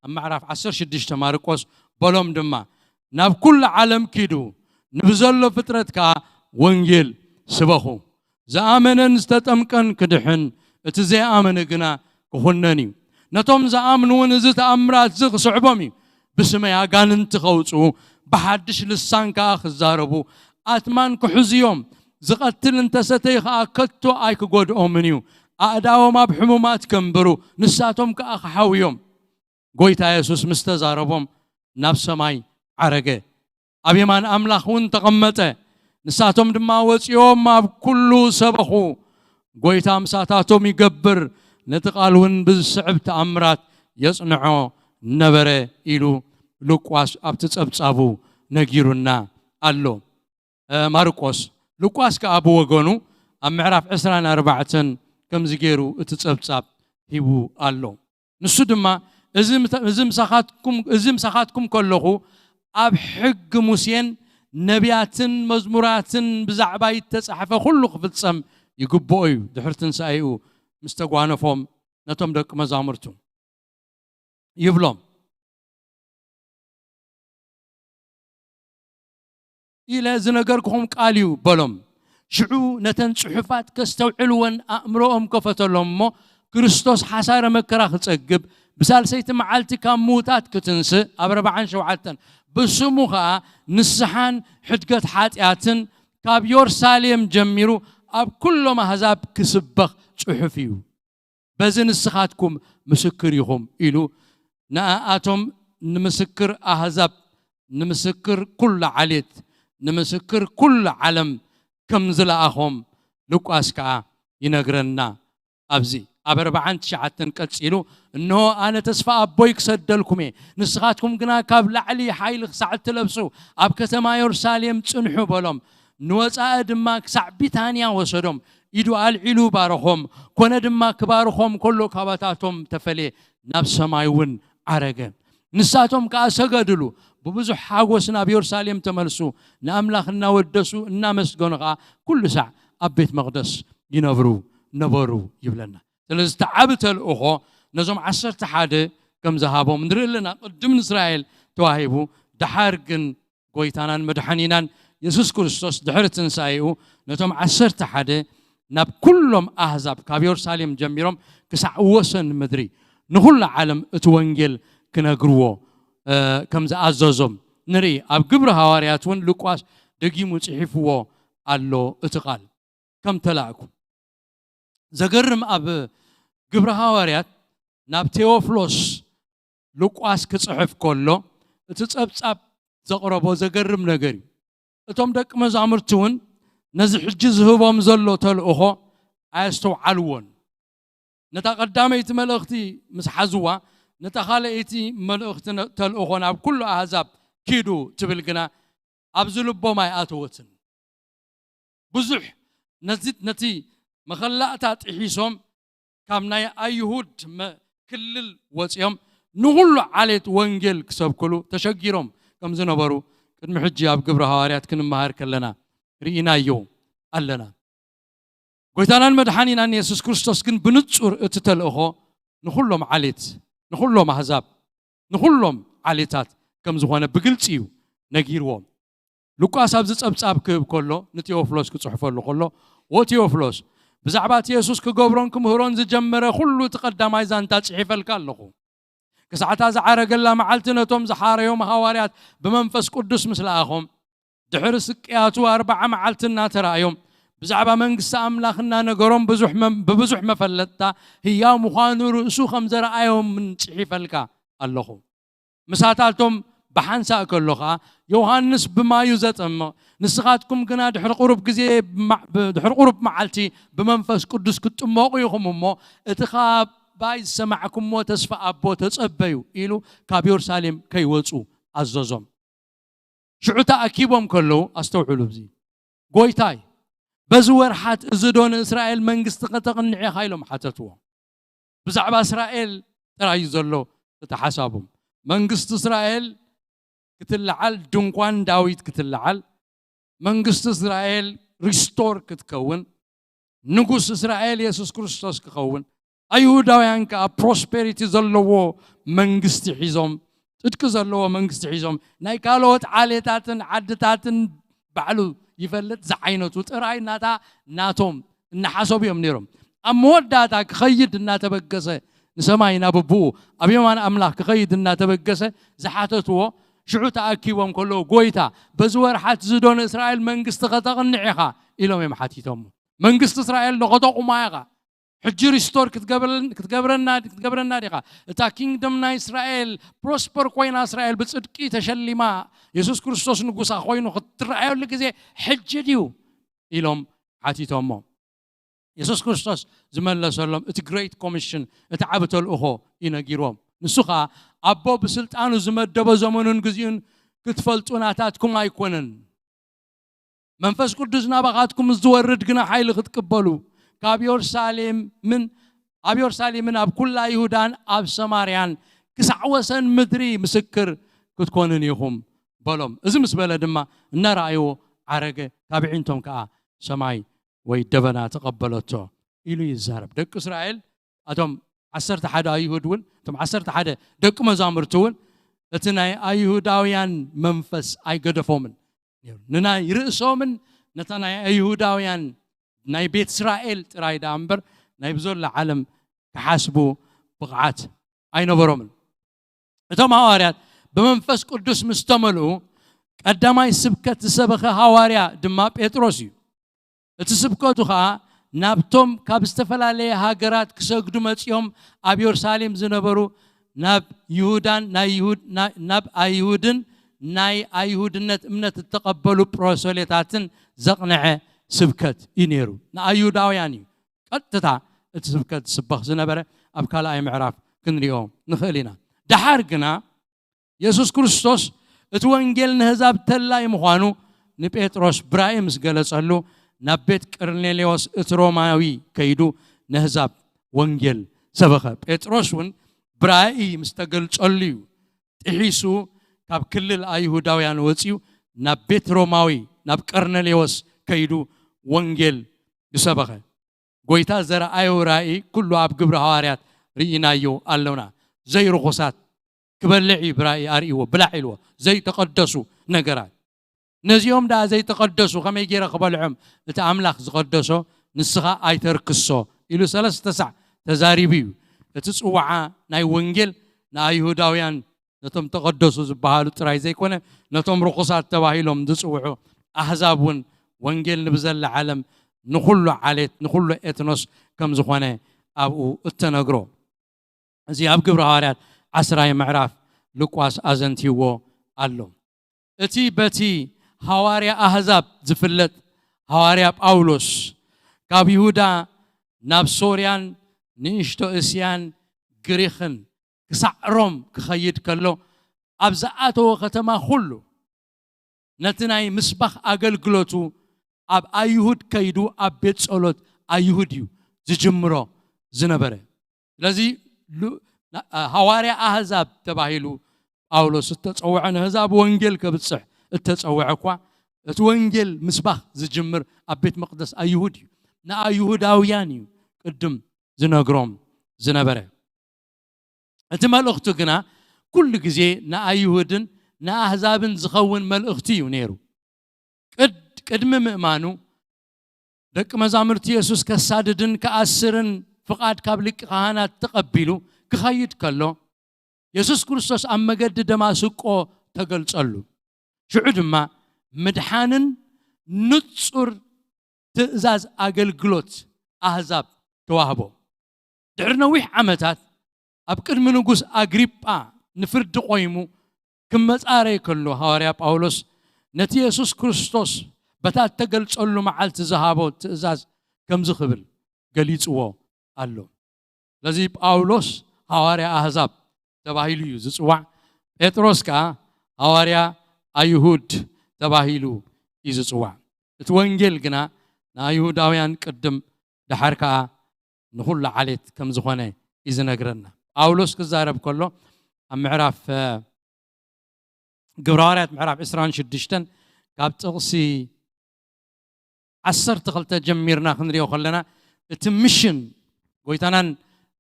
ኣብ ምዕራፍ ዓሰርተ ሽዱሽተ ማርቆስ፣ በሎም ድማ፣ ናብ ኩሉ ዓለም ኪዱ፣ ንብዘሎ ፍጥረት ከኣ ወንጌል ስበኹ። ዝኣመነን ዝተጠምቀን ክድሕን፣ እቲ ዘይኣመነ ግና ክኹነን እዩ። ነቶም ዝኣምኑ እውን እዚ ተኣምራት እዚ ክስዕቦም እዩ። ብስመይ ኣጋንንቲ ከውጽኡ፣ ብሓድሽ ልሳን ከኣ ክዛረቡ፣ ኣትማን ክሕዙ እዮም። ዝቐትል እንተሰተዩ ከኣ ከቶ ኣይክጎድኦምን እዩ። ኣእዳዎም ኣብ ሕሙማት ከንብሩ፣ ንሳቶም ከኣ ክሓውዮም። ጎይታ የሱስ ምስ ተዛረቦም ናብ ሰማይ ዓረገ። ኣብ የማን ኣምላኽ እውን ተቐመጠ። ንሳቶም ድማ ወጺኦም ኣብ ኩሉ ሰበኹ። ጎይታ ምሳታቶም ይገብር፣ ነቲ ቃል እውን ብዝስዕብ ተኣምራት የጽንዖ ነበረ ኢሉ ሉቃስ ኣብቲ ጸብጻቡ ነጊሩና ኣሎ። እ፣ ማርቆስ። ሉቃስ ከኣ ብወገኑ ኣብ ምዕራፍ ዕስራን ኣርባዕተን ከምዚ ገይሩ እቲ ጸብጻብ ሂቡ ኣሎ። ንሱ ድማ፣ እዚ ምተ-፣ እዚ ምሳኻትኩም፣ እዚ ምሳኻትኩም ከለኹ ኣብ ሕጊ ሙሴን ነቢያትን መዝሙራትን ብዛዕባይ እተጻሕፈ ኩሉ ክፍጸም ይግብኦ እዩ። ድሕሪ ትንሳኤኡ ምስ ተጓነፎም ነቶም ደቂ መዛሙርቱ ይብሎም። ኢለ ዝነገርኩኹም ቃል እዩ በሎም። ሽዑ ነተን ጽሑፋት ከስተውዕልወን ኣእምሮኦም ከፈተሎም እሞ፣ ክርስቶስ ሓሳረ መከራ ክጸግብ፣ ብሳልሰይቲ መዓልቲ ካብ ምዉታት ክትንስእ፣ ኣብ ኣርባዓን ሸውዓተን፣ ብስሙ ኸኣ ንስሓን ሕድገት ሓጢኣትን ካብ ዮርሳሌም ጀሚሩ ኣብ ኩሎም ኣህዛብ ክስበኽ ጽሑፍ እዩ። በዚ ንስኻትኩም ምስክር ኢኹም ኢሉ ንኣኣቶም ንምስክር ኣህዛብ፣ ንምስክር ኩሉ ዓሌት፣ ንምስክር ኩሉ ዓለም ከም ዝለኣኾም ሉቃስ ከኣ ይነግረና። ኣብዚ ኣብ ኣርባዓን ትሽዓተን ቀጺሉ፣ "እንሆ ኣነ ተስፋ ኣቦይ ክሰደልኩም እየ፣ ንስኻትኩም ግና ካብ ላዕሊ ሓይሊ ክሳዕ እትለብሱ ኣብ ከተማ የሩሳሌም ጽንሑ" በሎም። ንወጻኢ ድማ ክሳዕ ቢታንያ ወሰዶም። ኢዱ ኣልዒሉ ባረኾም፣ ኮነ ድማ ክባርኾም ከሎ ካባታቶም ተፈልየ፣ ናብ ሰማይ እውን ዓረገ። ንሳቶም ከኣ ሰገድሉ፣ ብብዙሕ ሓጎስ ናብ የሩሳሌም ተመልሱ፣ ንኣምላኽ እናወደሱ እናመስገኑ ከኣ ኩሉ ሳዕ ኣብ ቤት መቕደስ ይነብሩ ነበሩ ይብለና። ስለዚ እቲ ዓቢ ተልእኾ ነዞም ዓሰርተ ሓደ ከም ዝሃቦም ንርኢ ኣለና። ቅድም ንእስራኤል ተዋሂቡ፣ ደሓር ግን ጎይታናን መድሓኒናን የሱስ ክርስቶስ ድሕሪ ትንሳኤኡ ነቶም ዓሰርተ ሓደ ናብ ኩሎም ኣህዛብ ካብ የሩሳሌም ጀሚሮም ክሳዕ ወሰን ምድሪ ንኹሉ ዓለም እቲ ወንጌል ክነግርዎ፣ እ፣ ከም ዝኣዘዞም ንርኢ። ኣብ ግብሪ ሃዋርያት እውን ሉቃስ ደጊሙ ጽሒፍዎ ኣሎ እቲ ቃል ከም ተላእኩ። ዘገርም ኣብ ግብሪ ሃዋርያት ናብ ቴዎፍሎስ ሉቃስ ክጽሕፍ ከሎ እቲ ጸብጻብ ዘቕረቦ ዘገርም ነገር እዩ። እቶም ደቂ መዛሙርቲ እውን ነዚ ሕጂ ዝህቦም ዘሎ ተልእኾ ኣየስተውዓልዎን። ነታ ቀዳመይቲ መልእኽቲ ምስ ሓዝዋ፣ ነታ ካልኣይቲ መልእኽቲ ነ-፣ ተልእኾ ናብ ኩሉ ኣህዛብ ኪዱ ትብል ግና ኣብዚ ልቦም ኣይኣተወትን። ብዙሕ ነዚ፣ ነቲ መኸላእታ ጥሒሶም ካብ ናይ ኣይሁድ መ-፣ ክልል ወጺኦም ንኹሉ ዓሌት ወንጌል ክሰብክሉ ተሸጊሮም ከም ዝነበሩ ቅድሚ ሕጂ ኣብ ግብሪ ሃዋርያት ክንመሃር ከለና ርኢናዮ ኣለና። ጎይታናን መድሓኒናን የሱስ ክርስቶስ ግን ብንጹር እቲ ተልእኾ ንኹሎም ዓሌት፣ ንኹሎም ኣህዛብ፣ ንኹሎም ዓሌታት ከም ዝኾነ ብግልጺ እዩ ነጊርዎም። ሉቃስ ኣብዚ ጸብጻብ ክህብ ከሎ፣ ንቴዎፍሎስ ክጽሕፈሉ ከሎ፣ "ወ ቴዎፍሎስ፣ ብዛዕባ እቲ የሱስ ክገብሮን ክምህሮን ዝጀመረ ኩሉ እቲ ቀዳማይ ዛንታ ጽሒፈልካ ኣለኹ። ክሳዕታ ዝዓረገላ መዓልቲ ነቶም ዝሓረዮም ሃዋርያት ብመንፈስ ቅዱስ ምስ ለኣኾም፣ ድሕሪ ስቅያቱ ኣርብዓ መዓልቲ እናተራእዮም፣ ብዛዕባ መንግስቲ ኣምላኽ እናነገሮም፣ ብዙሕ መ-፣ ብብዙሕ መፈለጥታ ህያው ምዃኑ ርእሱ ከም ዘረኣዮምን ጽሒፈልካ ኣለኹ። ምሳታቶም ብሓንሳእ ከሎ ኸኣ፣ ዮሃንስ ብማዩ ዘጠምቕ፣ ንስኻትኩም ግና ድሕሪ ቁሩብ ግዜ ብማ-፣ ብ-፣ ድሕሪ ቁሩብ መዓልቲ ብመንፈስ ቅዱስ ክትጥመቑ ኢኹም እሞ፣ እቲ ካባይ ዝሰማዕኩምዎ ተስፋ ኣቦ ተጸበዩ ኢሉ ካብ የሩሳሌም ከይወጹ ኣዘዞም። ሽዑ ተኣኪቦም ከለዉ፣ ኣስተውዕሉ፣ እዚ ጎይታይ፣ በዚ ወርሓት እዚ ዶ ንእስራኤል መንግስቲ ከተቕንዕ ኢኻ? ኢሎም ሓተትዎ። ብዛዕባ እስራኤል ጥራይ እዩ ዘሎ እቲ ሓሳቦም። መንግስቲ እስራኤል ክትለዓል፣ ድንኳን ዳዊት ክትለዓል፣ መንግስቲ እስራኤል ሪስቶር ክትከውን፣ ንጉስ እስራኤል የሱስ ክርስቶስ ክኸውን፣ ኣይሁዳውያን ከኣ ፕሮስፔሪቲ ዘለዎ መንግስቲ ሒዞም፣ ጽድቂ ዘለዎ መንግስቲ ሒዞም፣ ናይ ካልኦት ዓሌታትን ዓድታትን ባዕሉ ይፈልጥ ዝዓይነቱ ጥራይ ናታ ናቶም እናሓሰቡ እዮም ነይሮም። ኣብ መወዳእታ ክኸይድ እናተበገሰ፣ ንሰማይ ናብ ኣቦኡ ኣብ የማን ኣምላኽ ክኸይድ እናተበገሰ ዝሓተትዎ፣ ሽዑ ተኣኪቦም ከለዉ፣ "ጎይታ፣ በዚ ወርሓት እዚ ዶ ንእስራኤል መንግስቲ ከተቕንዕ ኢኻ?" ኢሎም እዮም ሓቲቶሞ። "መንግስቲ እስራኤል ዶ ከተቑማ ኢኻ? ሕጂ ሪስቶር ክትገብረን-፣ ክትገብረና፣ ክትገብረና ዲኻ? እታ ኪንግደም ናይ እስራኤል ፕሮስፐር ኮይና፣ እስራኤል ብጽድቂ ተሸሊማ፣ የሱስ ክርስቶስ ንጉሳ ኮይኑ ክትረኣየሉ ግዜ ሕጂ ድዩ?" ኢሎም ሓቲቶሞ። የሱስ ክርስቶስ ዝመለሰሎም እቲ ግሬት ኮሚሽን፣ እቲ ዓቢ ተልእኾ እዩ ነጊርዎም። ንሱ ኸኣ፣ "ኣቦ ብስልጣኑ ዝመደቦ ዘመኑን ግዜኡን ክትፈልጡ ናታትኩም ኣይኮነን። መንፈስ ቅዱስ ናባኻትኩም ምስ ዝወርድ ግና ሓይሊ ክትቅበሉ፣ ካብ የሩሳሌምን፣ ኣብ የሩሳሌምን ኣብ ኩላ ይሁዳን ኣብ ሰማርያን ክሳዕ ወሰን ምድሪ ምስክር ክትኮኑን ኢኹም" በሎም። እዚ ምስ በለ ድማ እናረኣይዎ ዓረገ፣ ካብ ኣዒንቶም ከኣ ሰማይ ወይ ደበና ተቐበለቶ ኢሉ ይዛረብ። ደቂ እስራኤል፣ እቶም ዓሰርተ ሓደ ኣይሁድ እውን፣ እቶም ዓሰርተ ሓደ ደቂ መዛሙርቲ እውን፣ እቲ ናይ ኣይሁዳውያን መንፈስ ኣይገደፎምን ነይሩ። ንናይ ርእሶምን ነታ ናይ ኣይሁዳውያን ናይ ቤት እስራኤል ጥራይ ደኣ እምበር፣ ናይ ብዘሎ ዓለም ክሓስቡ ብቕዓት ኣይነበሮምን። እቶም ሃዋርያት ብመንፈስ ቅዱስ ምስ ተመልኡ፣ ቀዳማይ ስብከት ዝሰበኸ ሃዋርያ ድማ ጴጥሮስ እዩ። እቲ ስብከቱ ኸኣ ናብቶም ካብ ዝተፈላለየ ሃገራት ክሰግዱ መጺኦም ኣብ የሩሳሌም ዝነበሩ፣ ናብ ይሁዳን ናይ ይሁድ-፣ ና-፣ ናብ ኣይሁድን ናይ ኣይሁድነት እምነት እተቐበሉ ፕሮሰሌታትን ዘቕንዐ ስብከት እዩ ነይሩ። ንኣይሁዳውያን እዩ ቀጥታ እቲ ስብከት ዝስበኽ ዝነበረ፣ ኣብ ካልኣይ ምዕራፍ ክንሪኦ ንኽእል ኢና። ደሓር ግና የሱስ ክርስቶስ እቲ ወንጌል ንህዛብ ተላይ ምዃኑ ንጴጥሮስ ብራእይ ምስ ገለጸሉ፣ ናብ ቤት ቀርኔሌዎስ እቲ ሮማዊ ከይዱ ንህዛብ ወንጌል ሰበኸ። ጴጥሮስ እውን ብራእይ ምስ ተገልጸሉ እዩ ጥሒሱ ካብ ክልል ኣይሁዳውያን ወጺኡ ናብ ቤት ሮማዊ፣ ናብ ቀርኔሌዎስ ከይዱ ወንጌል ዝሰበኸ። ጎይታ ዘረኣዮ ራእይ ኩሉ ኣብ ግብሪ ሃዋርያት ርኢናዮ ኣሎና። ዘይርኹሳት ክበልዕ እዩ ብራእይ ኣርእይዎ፣ "ብላዕ" ኢልዎ። ዘይተቐደሱ ነገራት። ነዚኦም ደኣ ዘይተቐደሱ ከመይ ገይረ ክበልዖም? እቲ ኣምላኽ ዝቐደሶ ንስኻ ኣይተርክሶ ኢሉ ሰለስተ ሳዕ ተዛሪቡ እዩ። እቲ ጽውዓ ናይ ወንጌል ንኣይሁዳውያን፣ ነቶም ተቐደሱ ዝበሃሉ ጥራይ ዘይኮነ፣ ነቶም ርኹሳት ተባሂሎም ዝጽውዑ ኣህዛብ እውን ወንጌል ንብዘላ ዓለም፣ ንኹሉ ዓሌት፣ ንኹሉ ኤትኖስ ከም ዝኾነ ኣብኡ እተነግሮ። እዚ ኣብ ግብሪ ሃዋርያት ዓስራይ ምዕራፍ ሉቃስ ኣዘንቲዎ ኣሎ። እቲ በቲ ሃዋርያ ኣህዛብ ዝፍለጥ ሃዋርያ ጳውሎስ፣ ካብ ይሁዳ ናብ ሶርያን ንእሽቶ እስያን ግሪኽን ክሳዕ ሮም ክኸይድ ከሎ፣ ኣብ ዝኣተዎ ከተማ ኩሉ ነቲ ናይ ምስባኽ ኣገልግሎቱ ኣብ ኣይሁድ ከይዱ፣ ኣብ ቤት ጸሎት ኣይሁድ እዩ ዝጅምሮ ዝነበረ። ስለዚ ሉ-፣ ና-፣ ሃዋርያ ኣህዛብ ተባሂሉ ጳውሎስ እተጸውዐ፣ ንህዛብ ወንጌል ከብጽሕ እተጸውዐ እኳ፣ እቲ ወንጌል ምስባኽ ዝጅምር ኣብ ቤት መቕደስ ኣይሁድ እዩ። ንኣይሁዳውያን እዩ ቅድም ዝነግሮም ዝነበረ። እቲ መልእኽቱ ግና ኩሉ ግዜ ንኣይሁድን ንኣህዛብን ዝኸውን መልእኽቲ እዩ ነይሩ። ቅድ-፣ ቅድሚ ምእማኑ፣ ደቂ መዛሙርቲ የሱስ ከሳድድን ክኣስርን ፍቓድ ካብ ሊቀ ካህናት ተቐቢሉ ክኸይድ ከሎ፣ የሱስ ክርስቶስ ኣብ መገዲ ደማስቆ ተገልጸሉ። ሽዑ ድማ ምድሓንን ንጹር ትእዛዝ ኣገልግሎት ኣህዛብ ተዋህቦ። ድሕሪ ነዊሕ ዓመታት ኣብ ቅድሚ ንጉስ ኣግሪጳ ንፍርዲ ቆይሙ ክመጻረይ ከሎ፣ ሃዋርያ ጳውሎስ ነቲ የሱስ ክርስቶስ በታ እተገልጸሉ መዓልቲ ዝሃቦ ትእዛዝ ከምዚ ክብል ገሊጽዎ ኣሎ። ስለዚ ጳውሎስ ሃዋርያ ኣህዛብ ተባሂሉ እዩ ዝጽዋዕ። ጴጥሮስ ከኣ ሃዋርያ ኣይሁድ ተባሂሉ እዩ ዝጽዋዕ። እቲ ወንጌል ግና ንኣይሁዳውያን ቅድም፣ ደሓር ከኣ ንኹሉ ዓሌት ከም ዝኾነ እዩ ዝነግረና። ጳውሎስ ክዛረብ ከሎ ኣብ ምዕራፍ፣ እ፣ ግብረ ሃዋርያት ምዕራፍ ዕስራን ሽዱሽተን ካብ ጥቕሲ ዓሰርተ ክልተ ጀሚርና ክንሪኦ ከለና፣ እቲ ሚሽን ጎይታናን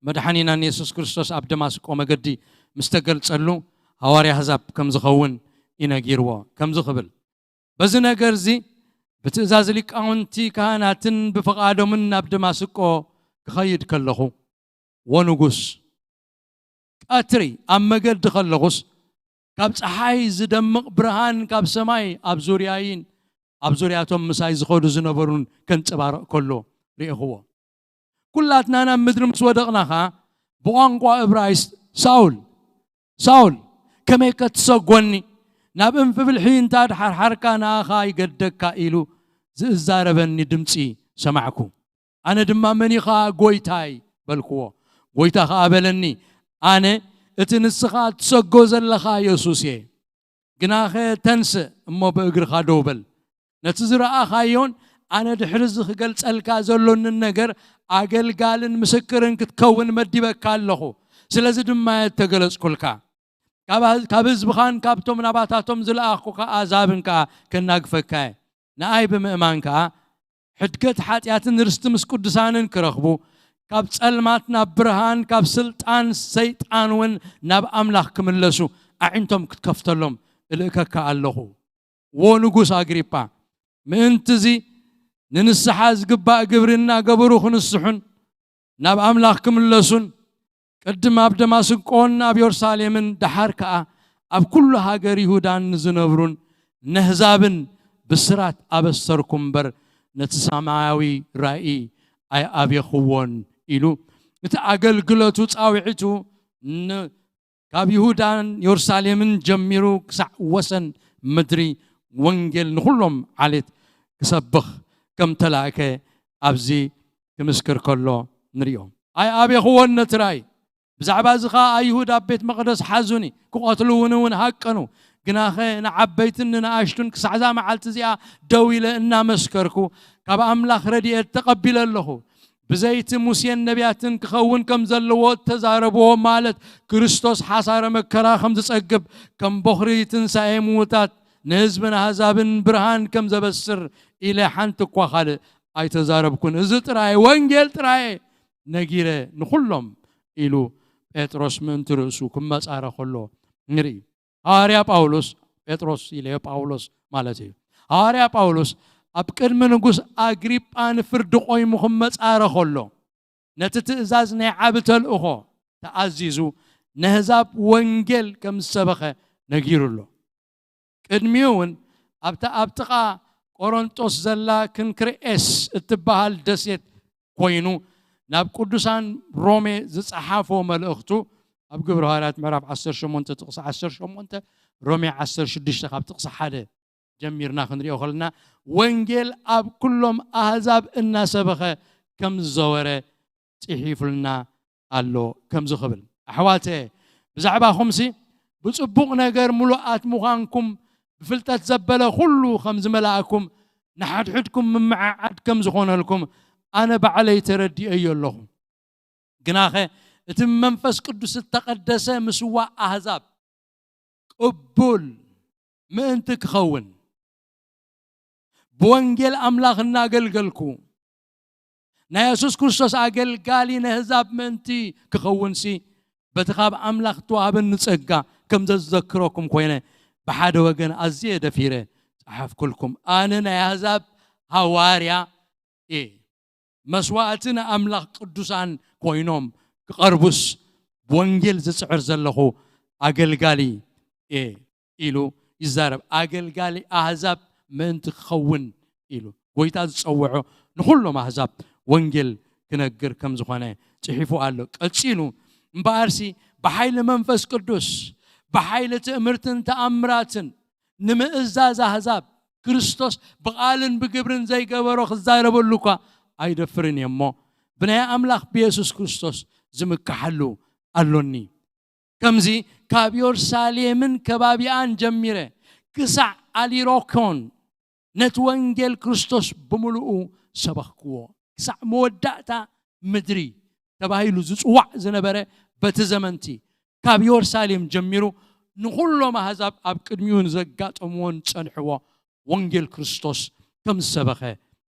መድሓኒናን የሱስ ክርስቶስ ኣብ ደማስቆ መገዲ ምስ ተገልጸሉ፣ ሃዋርያ ኣህዛብ ከም ዝኸውን እዩ ነጊርዎ። ከምዚ ክብል፣ በዚ ነገር እዚ ብትእዛዝ ሊቃውንቲ ካህናትን ብፍቓዶምን ናብ ደማስቆ ክኸይድ ከለኹ፣ ወንጉስ፣ ቀትሪ ኣብ መገዲ ከለኹስ፣ ካብ ጸሓይ ዝደምቕ ብርሃን ካብ ሰማይ ኣብ ዙርያይን ኣብ ዙርያቶም ምሳይ ዝኸዱ ዝነበሩን ከንጸባርቕ ከሎ ርኤኽዎ። ኩላትና ናብ ምድሪ ምስ ወደቕና ኸኣ፣ ብቋንቋ እብራይስጥ፣ "ሳውል፣ ሳውል፣ ከመይ ከትሰጎኒ? ናብ እንፍብልሒ እንታ ድሓርሓርካ ንኣኻ ይገደካ" ኢሉ ዝእዛረበኒ ድምጺ ሰማዕኩ። ኣነ ድማ፣ "መን ኢኻ ጎይታይ?" በልክዎ። ጎይታ ኸኣ በለኒ፣ "ኣነ እቲ ንስኻ እትሰጎ ዘለኻ የሱስ እየ። ግናኸ ተንስእ እሞ ብእግርኻ ደው በል። ነቲ ዝረኣኻዮን ኣነ ድሕሪ እዚ ክገልጸልካ ዘሎንን ነገር ኣገልጋልን ምስክርን ክትከውን መዲበካ ኣለኹ። ስለዚ ድማ እየ እተገለጽኩልካ። ካብ፣ ካብ ህዝብኻን ካብቶም ናባታቶም ዝለኣኽኩኻ ኣዛብን ከኣ ከናግፈካ እየ። ንኣይ ብምእማን ከኣ ሕድገት ሓጢኣትን ርስቲ ምስ ቅዱሳንን ክረኽቡ፣ ካብ ጸልማት ናብ ብርሃን፣ ካብ ስልጣን ሰይጣን እውን ናብ ኣምላኽ ክምለሱ ኣዒንቶም ክትከፍተሎም እልእከካ ኣለኹ። ዎ ንጉስ ኣግሪጳ፣ ምእንቲ እዚ ንንስሓ ዝግባእ ግብሪ እናገበሩ ክንስሑን ናብ ኣምላኽ ክምለሱን፣ ቅድም ኣብ ደማስቆን ኣብ የሩሳሌምን ደሓር ከኣ ኣብ ኩሉ ሃገር ይሁዳን ንዝነብሩን ነህዛብን ብስራት ኣበሰርኩ እምበር፣ ነቲ ሰማያዊ ራእይ ኣይኣብየኽዎን" ኢሉ፣ እቲ ኣገልግሎቱ ጻውዒቱ ን-፣ ካብ ይሁዳን የሩሳሌምን ጀሚሩ ክሳዕ ወሰን ምድሪ ወንጌል ንኹሎም ዓሌት ክሰብኽ ከም ተላእከ ኣብዚ ክምስክር ከሎ ንሪኦ። ኣይኣብየኽዎን ነቲ ራእይ። ብዛዕባ እዚ ኸኣ ኣይሁድ ኣብ ቤት መቕደስ ሓዙኒ፣ ክቐትልውኒ እውን ሃቀኑ። ግናኸ ንዓበይትን ንንኣሽቱን ክሳዕ እዛ መዓልቲ እዚኣ ደው ኢለ እናመስከርኩ፣ ካብ ኣምላኽ ረድኤት ተቐቢለ ኣለኹ። ብዘይቲ ሙሴን ነቢያትን ክኸውን ከም ዘለዎ እተዛረብዎ፣ ማለት ክርስቶስ ሓሳረ መከራ ከም ዝጸግብ፣ ከም ቦኽሪ ትንሳኤ ምዉታት፣ ንህዝብን ኣህዛብን ብርሃን ከም ዘበስር ኢለ ሓንቲ እኳ ካልእ ኣይተዛረብኩን። እዚ ጥራይ፣ ወንጌል ጥራይ ነጊረ ንኹሎም ኢሉ ጴጥሮስ ምእንቲ ርእሱ ክመጻረ ከሎ ንርኢ። ሃዋርያ ጳውሎስ፣ ጴጥሮስ ኢለዮ ጳውሎስ ማለት እዩ። ሃዋርያ ጳውሎስ ኣብ ቅድሚ ንጉስ ኣግሪጳ ንፍርዲ ቆይሙ ክመጻረ ከሎ፣ ነቲ ትእዛዝ ናይ ዓቢ ተልእኾ ተኣዚዙ ነህዛብ ወንጌል ከም ዝሰበኸ ነጊሩ ኣሎ። ቅድሚኡ እውን ኣብታ ኣብ ጥቓ ቆሮንጦስ ዘላ ክንክርኤስ እትበሃል ደሴት ኮይኑ ናብ ቅዱሳን ሮሜ ዝጸሓፎ መልእኽቱ ኣብ ግብረ ሃዋርያት ምዕራፍ ዓሰርተ ሸሞንተ ጥቕሲ ዓሰርተ ሸሞንተ፣ ሮሜ ዓሰርተ ሽዱሽተ ካብ ጥቕሲ ሓደ ጀሚርና ክንሪኦ ከለና፣ ወንጌል ኣብ ኩሎም ኣህዛብ እናሰበኸ ከም ዝዘወረ ጽሒፉልና ኣሎ። ከምዚ ክብል፣ ኣሕዋተ፣ ብዛዕባኹምሲ ብጽቡቕ ነገር ምሉኣት ምዃንኩም ብፍልጠት ዘበለ ኩሉ ከም ዝመልኣኩም፣ ንሓድሕድኩም ምምዕዓድ ከም ዝኾነልኩም ኣነ ባዕለይ ተረዲኤዮ ኣለኹ። ግናኸ እቲ ብመንፈስ ቅዱስ እተቐደሰ ምስዋእ ኣህዛብ ቅቡል ምእንቲ ክኸውን፣ ብወንጌል ኣምላኽ እናገልገልኩ፣ ናይ የሱስ ክርስቶስ ኣገልጋሊ ነህዛብ ምእንቲ ክኸውንሲ፣ በቲ ካብ ኣምላኽ እተዋህበኒ ጸጋ ከም ዘዘክረኩም ኮይነ፣ ብሓደ ወገን ኣዝየ ደፊረ ጸሓፍኩልኩም። ኣነ ናይ ኣህዛብ ሃዋርያ እየ። መስዋእቲ ንኣምላኽ ቅዱሳን ኮይኖም ክቐርቡስ ብወንጌል ዝጽዕር ዘለኹ ኣገልጋሊ እየ ኢሉ ይዛረብ። ኣገልጋሊ ኣህዛብ ምእንቲ ክኸውን ኢሉ ጎይታ ዝጸውዖ ንኹሎም ኣህዛብ ወንጌል ክነግር ከም ዝኾነ ጽሒፉ ኣሎ። ቀጺሉ እምበኣርሲ ብሓይሊ መንፈስ ቅዱስ ብሓይሊ ትእምርትን ተኣምራትን ንምእዛዝ ኣህዛብ ክርስቶስ ብቓልን ብግብርን ዘይገበሮ ክዛረበሉ እኳ ኣይደፍርን እየ እሞ ብናይ ኣምላኽ ብየሱስ ክርስቶስ ዝምካሓሉ ኣሎኒ። ከምዚ ካብ የሩሳሌምን ከባቢኣን ጀሚረ ክሳዕ ኣሊሮኮን ነቲ ወንጌል ክርስቶስ ብምሉኡ ሰበኽክዎ። ክሳዕ መወዳእታ ምድሪ ተባሂሉ ዝጽዋዕ ዝነበረ በቲ ዘመንቲ ካብ የሩሳሌም ጀሚሩ ንኹሎም ኣህዛብ ኣብ ቅድሚኡ ንዘጋጠምዎን ጸንሕዎ ወንጌል ክርስቶስ ከም ዝሰበኸ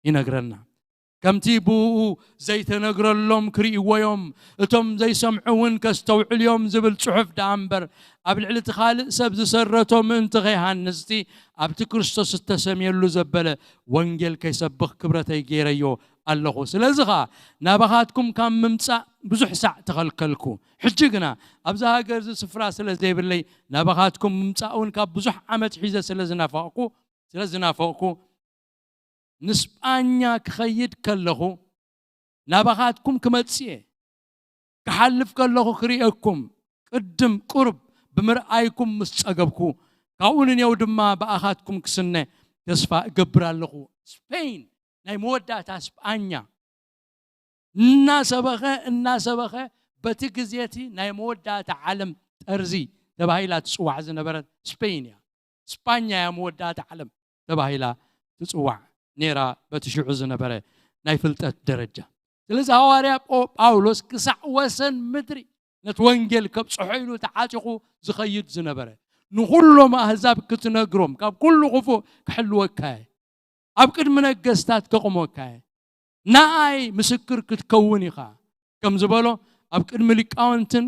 ይነግረና። ከምቲ ብኡ ዘይተነግረሎም ክርእይዎ እዮም፣ እቶም ዘይሰምዑ እውን ከስተውዕሉ እዮም ዝብል ጽሑፍ ደኣ እምበር፣ ኣብ ልዕሊ እቲ ካልእ ሰብ ዝሰረቶ ምእንቲ ከይሃንጽቲ ኣብቲ ክርስቶስ እተሰምየሉ ዘበለ ወንጌል ከይሰብኽ ክብረተይ ገይረዮ ኣለኹ። ስለዚ ኸኣ ናባኻትኩም ካብ ምምጻእ ብዙሕ ሳዕ ተኸልከልኩ። ሕጂ ግና ኣብዚ ሃገር እዚ ስፍራ ስለ ዘይብለይ ናባኻትኩም ምምጻእ እውን ካብ ብዙሕ ዓመት ሒዘ ስለ ዝናፈቕኩ ስለ ዝናፈቕኩ ንስጳኛ ክኸይድ ከለኹ ናባኻትኩም ክመጽእ እየ። ክሓልፍ ከለኹ ክርእየኩም ቅድም ቁሩብ ብምርኣይኩም ምስ ጸገብኩ ካብኡ ንኔው ድማ ብኣኻትኩም ክስነ ተስፋ እገብር ኣለኹ። ስፔን ናይ መወዳእታ ስጳኛ እናሰበኸ እናሰበኸ በቲ ግዜ እቲ ናይ መወዳእታ ዓለም ጠርዚ ተባሂላ ትጽዋዕ ዝነበረት ስፔን እያ። ስጳኛ እያ መወዳእታ ዓለም ተባሂላ ትጽዋዕ ነይራ በቲ ሽዑ ዝነበረ ናይ ፍልጠት ደረጃ። ስለዚ ሃዋርያ ጳውሎስ ክሳዕ ወሰን ምድሪ ነቲ ወንጌል ከብጽሖ ኢሉ ተዓጢቑ ዝኸይድ ዝነበረ ንኹሎም ኣህዛብ ክትነግሮም ካብ ኩሉ ክፉእ ክሕልወካ እየ ኣብ ቅድሚ ነገስታት ከቕመካ እየ ንኣይ ምስክር ክትከውን ኢኻ ከም ዝበሎ ኣብ ቅድሚ ሊቃውንትን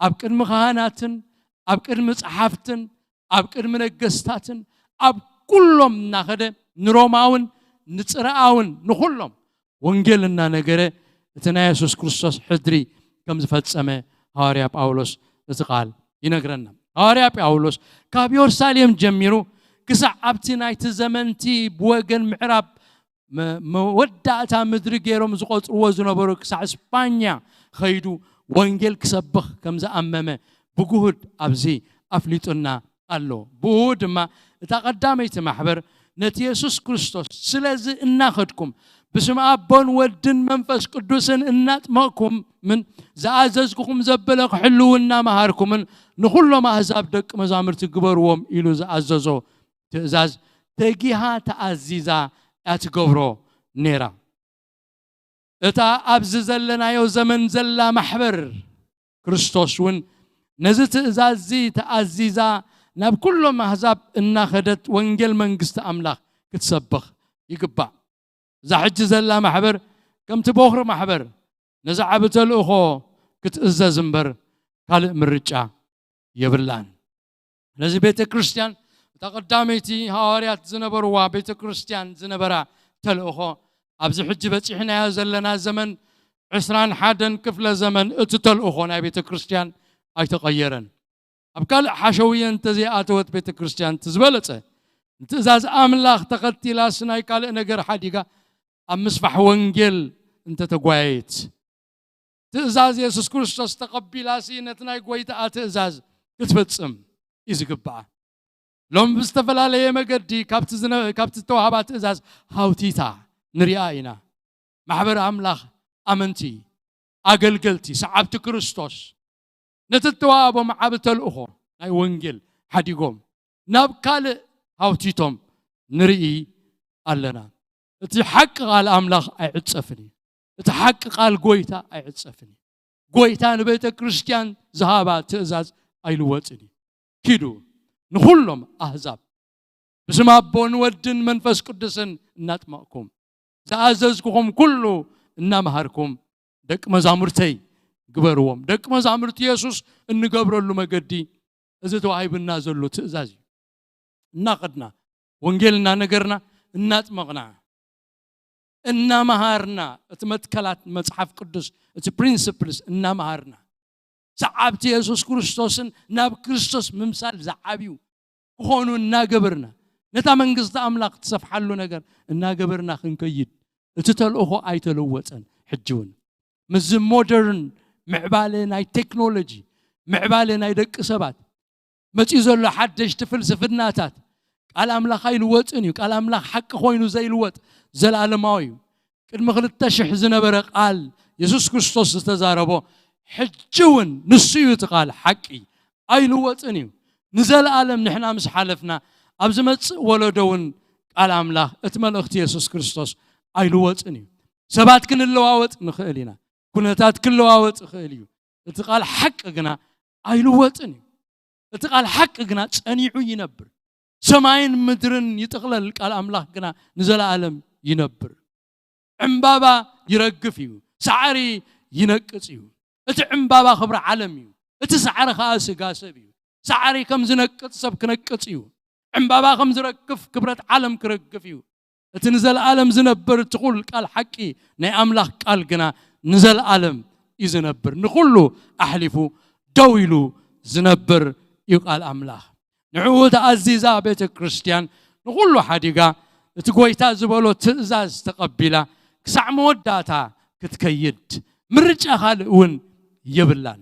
ኣብ ቅድሚ ካህናትን ኣብ ቅድሚ ጸሓፍትን ኣብ ቅድሚ ነገስታትን ኣብ ኩሎም እናኸደ ንሮማውን ንጽርኣውን ንኹሎም ወንጌል እናነገረ እቲ ናይ የሱስ ክርስቶስ ሕድሪ ከም ዝፈጸመ ሃዋርያ ጳውሎስ እቲ ቃል ይነግረና። ሃዋርያ ጳውሎስ ካብ የሩሳሌም ጀሚሩ ክሳዕ ኣብቲ ናይቲ ዘመንቲ ብወገን ምዕራብ መወዳእታ ምድሪ ገይሮም ዝቆጽርዎ ዝነበሩ ክሳዕ ስጳኛ ኸይዱ ወንጌል ክሰብኽ ከም ዝኣመመ ብግሁድ ኣብዚ ኣፍሊጡና ኣሎ። ብኡ ድማ እታ ቀዳመይቲ ማሕበር ነቲ የሱስ ክርስቶስ ስለዚ እናኸድኩም ብስም ኣቦን ወድን መንፈስ ቅዱስን እናጥመቕኩምን ዝኣዘዝኩኹም ዘበለ ክሕልው እናመሃርኩምን ንኹሎም ኣህዛብ ደቂ መዛሙርቲ ግበርዎም ኢሉ ዝኣዘዞ ትእዛዝ ተጊሃ ተኣዚዛ እያ ትገብሮ ነይራ። እታ ኣብዚ ዘለናዮ ዘመን ዘላ ማሕበር ክርስቶስ እውን ነዚ ትእዛዝ እዚ ተኣዚዛ ናብ ኩሎም ኣህዛብ እናኸደት ወንጌል መንግስቲ ኣምላኽ ክትሰብኽ ይግባእ። እዛ ሕጂ ዘላ ማሕበር ከምቲ ቦኽሪ ማሕበር ነዚ ዓቢ ተልእኾ ክትእዘዝ እምበር ካልእ ምርጫ የብላን። ነዚ ቤተ ክርስቲያን እታ ቀዳመይቲ ሃዋርያት ዝነበርዋ ቤተ ክርስቲያን ዝነበራ ተልእኾ ኣብዚ ሕጂ በፂሕናዮ ዘለና ዘመን ዕስራን ሓደን ክፍለ ዘመን እቲ ተልእኾ ናይ ቤተ ክርስቲያን ኣይተቐየረን። ኣብ ካልእ ሓሸውየ እንተዘይኣተወት ቤተ ክርስቲያን እቲ ዝበለጸ ንትእዛዝ ኣምላኽ ተኸቲላስ ናይ ካልእ ነገር ሓዲጋ ኣብ ምስፋሕ ወንጌል እንተተጓየየት ትእዛዝ የሱስ ክርስቶስ ተቐቢላሲ ነቲ ናይ ጎይታኣ ትእዛዝ ክትፍጽም እዩ ዝግብኣ። ሎም ብዝተፈላለየ መገዲ ካብቲ ዝተዋህባ ትእዛዝ ሃውቲታ ንሪኣ ኢና። ማሕበር ኣምላኽ ኣመንቲ ኣገልገልቲ ሰዓብቲ ክርስቶስ ነቲ እተዋህቦም ዓቢ ተልእኾ ናይ ወንጌል ሓዲጎም ናብ ካልእ ሃውቲቶም ንርኢ ኣለና። እቲ ሓቂ ቃል ኣምላኽ ኣይዕጸፍን እዩ። እቲ ሓቂ ቃል ጎይታ ኣይዕጸፍን እዩ። ጎይታ ንቤተ ክርስቲያን ዝሃባ ትእዛዝ ኣይልወጥን እዩ። ኪዱ ንኹሎም ኣህዛብ ብስም ኣቦን ወድን መንፈስ ቅዱስን እናጥመቕኩም ዝኣዘዝኩኹም ኩሉ እናመሃርኩም ደቂ መዛሙርተይ ግበርዎም። ደቂ መዛሙርቲ የሱስ እንገብረሉ መገዲ እዚ ተዋሂብና ዘሎ ትእዛዝ እዩ። እናኸድና ወንጌል እናነገርና እናጥመቕና እናመሃርና እቲ መትከላት መጽሓፍ ቅዱስ እቲ ፕሪንስፕልስ እናመሃርና ሰዓብቲ የሱስ ክርስቶስን ናብ ክርስቶስ ምምሳል ዝዓብዩ ክኾኑ እናገበርና፣ ነታ መንግስቲ ኣምላኽ ትሰፍሓሉ ነገር እናገበርና ክንከይድ፣ እቲ ተልእኾ ኣይተለወጠን። ሕጂ እውን ምስዚ ሞደርን ምዕባለ ናይ ቴክኖሎጂ፣ ምዕባለ ናይ ደቂ ሰባት መፂኡ ዘሎ ሓደሽቲ ፍልስፍናታት፣ ቃል ኣምላኽ ኣይልወጥን እዩ። ቃል ኣምላኽ ሓቂ ኮይኑ ዘይልወጥ፣ ዘለኣለማዊ እዩ። ቅድሚ ክልተ ሽሕ ዝነበረ ቃል የሱስ ክርስቶስ ዝተዛረቦ፣ ሕጂ እውን ንሱ እዩ። እቲ ቃል ሓቂ ኣይልወጥን እዩ። ንዘለኣለም ንሕና ምስ ሓለፍና፣ ኣብ ዝመጽእ ወለዶ እውን ቃል ኣምላኽ፣ እቲ መልእኽቲ የሱስ ክርስቶስ ኣይልወጥን እዩ። ሰባት ክንለዋወጥ ንኽእል ኢና። ኩነታት ክለዋወጥ ይኽእል እዩ። እቲ ቃል ሓቂ ግና ኣይልወጥን እዩ። እቲ ቃል ሓቂ ግና ጸኒዑ ይነብር። ሰማይን ምድርን ይጥቕለል፣ ቃል ኣምላኽ ግና ንዘለኣለም ይነብር። ዕምባባ ይረግፍ እዩ፣ ሳዕሪ ይነቅጽ እዩ። እቲ ዕምባባ ክብሪ ዓለም እዩ፣ እቲ ሳዕሪ ኸኣ ስጋ ሰብ እዩ። ሳዕሪ ከም ዝነቅጽ ሰብ ክነቅጽ እዩ። ዕምባባ ከም ዝረግፍ ክብረት ዓለም ክረግፍ እዩ። እቲ ንዘለኣለም ዝነብር ትኹል ቃል ሓቂ ናይ ኣምላኽ ቃል ግና ንዘለኣለም እዩ ዝነብር። ንኹሉ ኣሕሊፉ ደው ኢሉ ዝነብር እዩ ቃል ኣምላኽ። ንዕኡ ተኣዚዛ ቤተ ክርስቲያን ንኹሉ ሓዲጋ እቲ ጐይታ ዝበሎ ትእዛዝ ተቐቢላ ክሳዕ መወዳእታ ክትከይድ ምርጫ ካልእ እውን የብላን።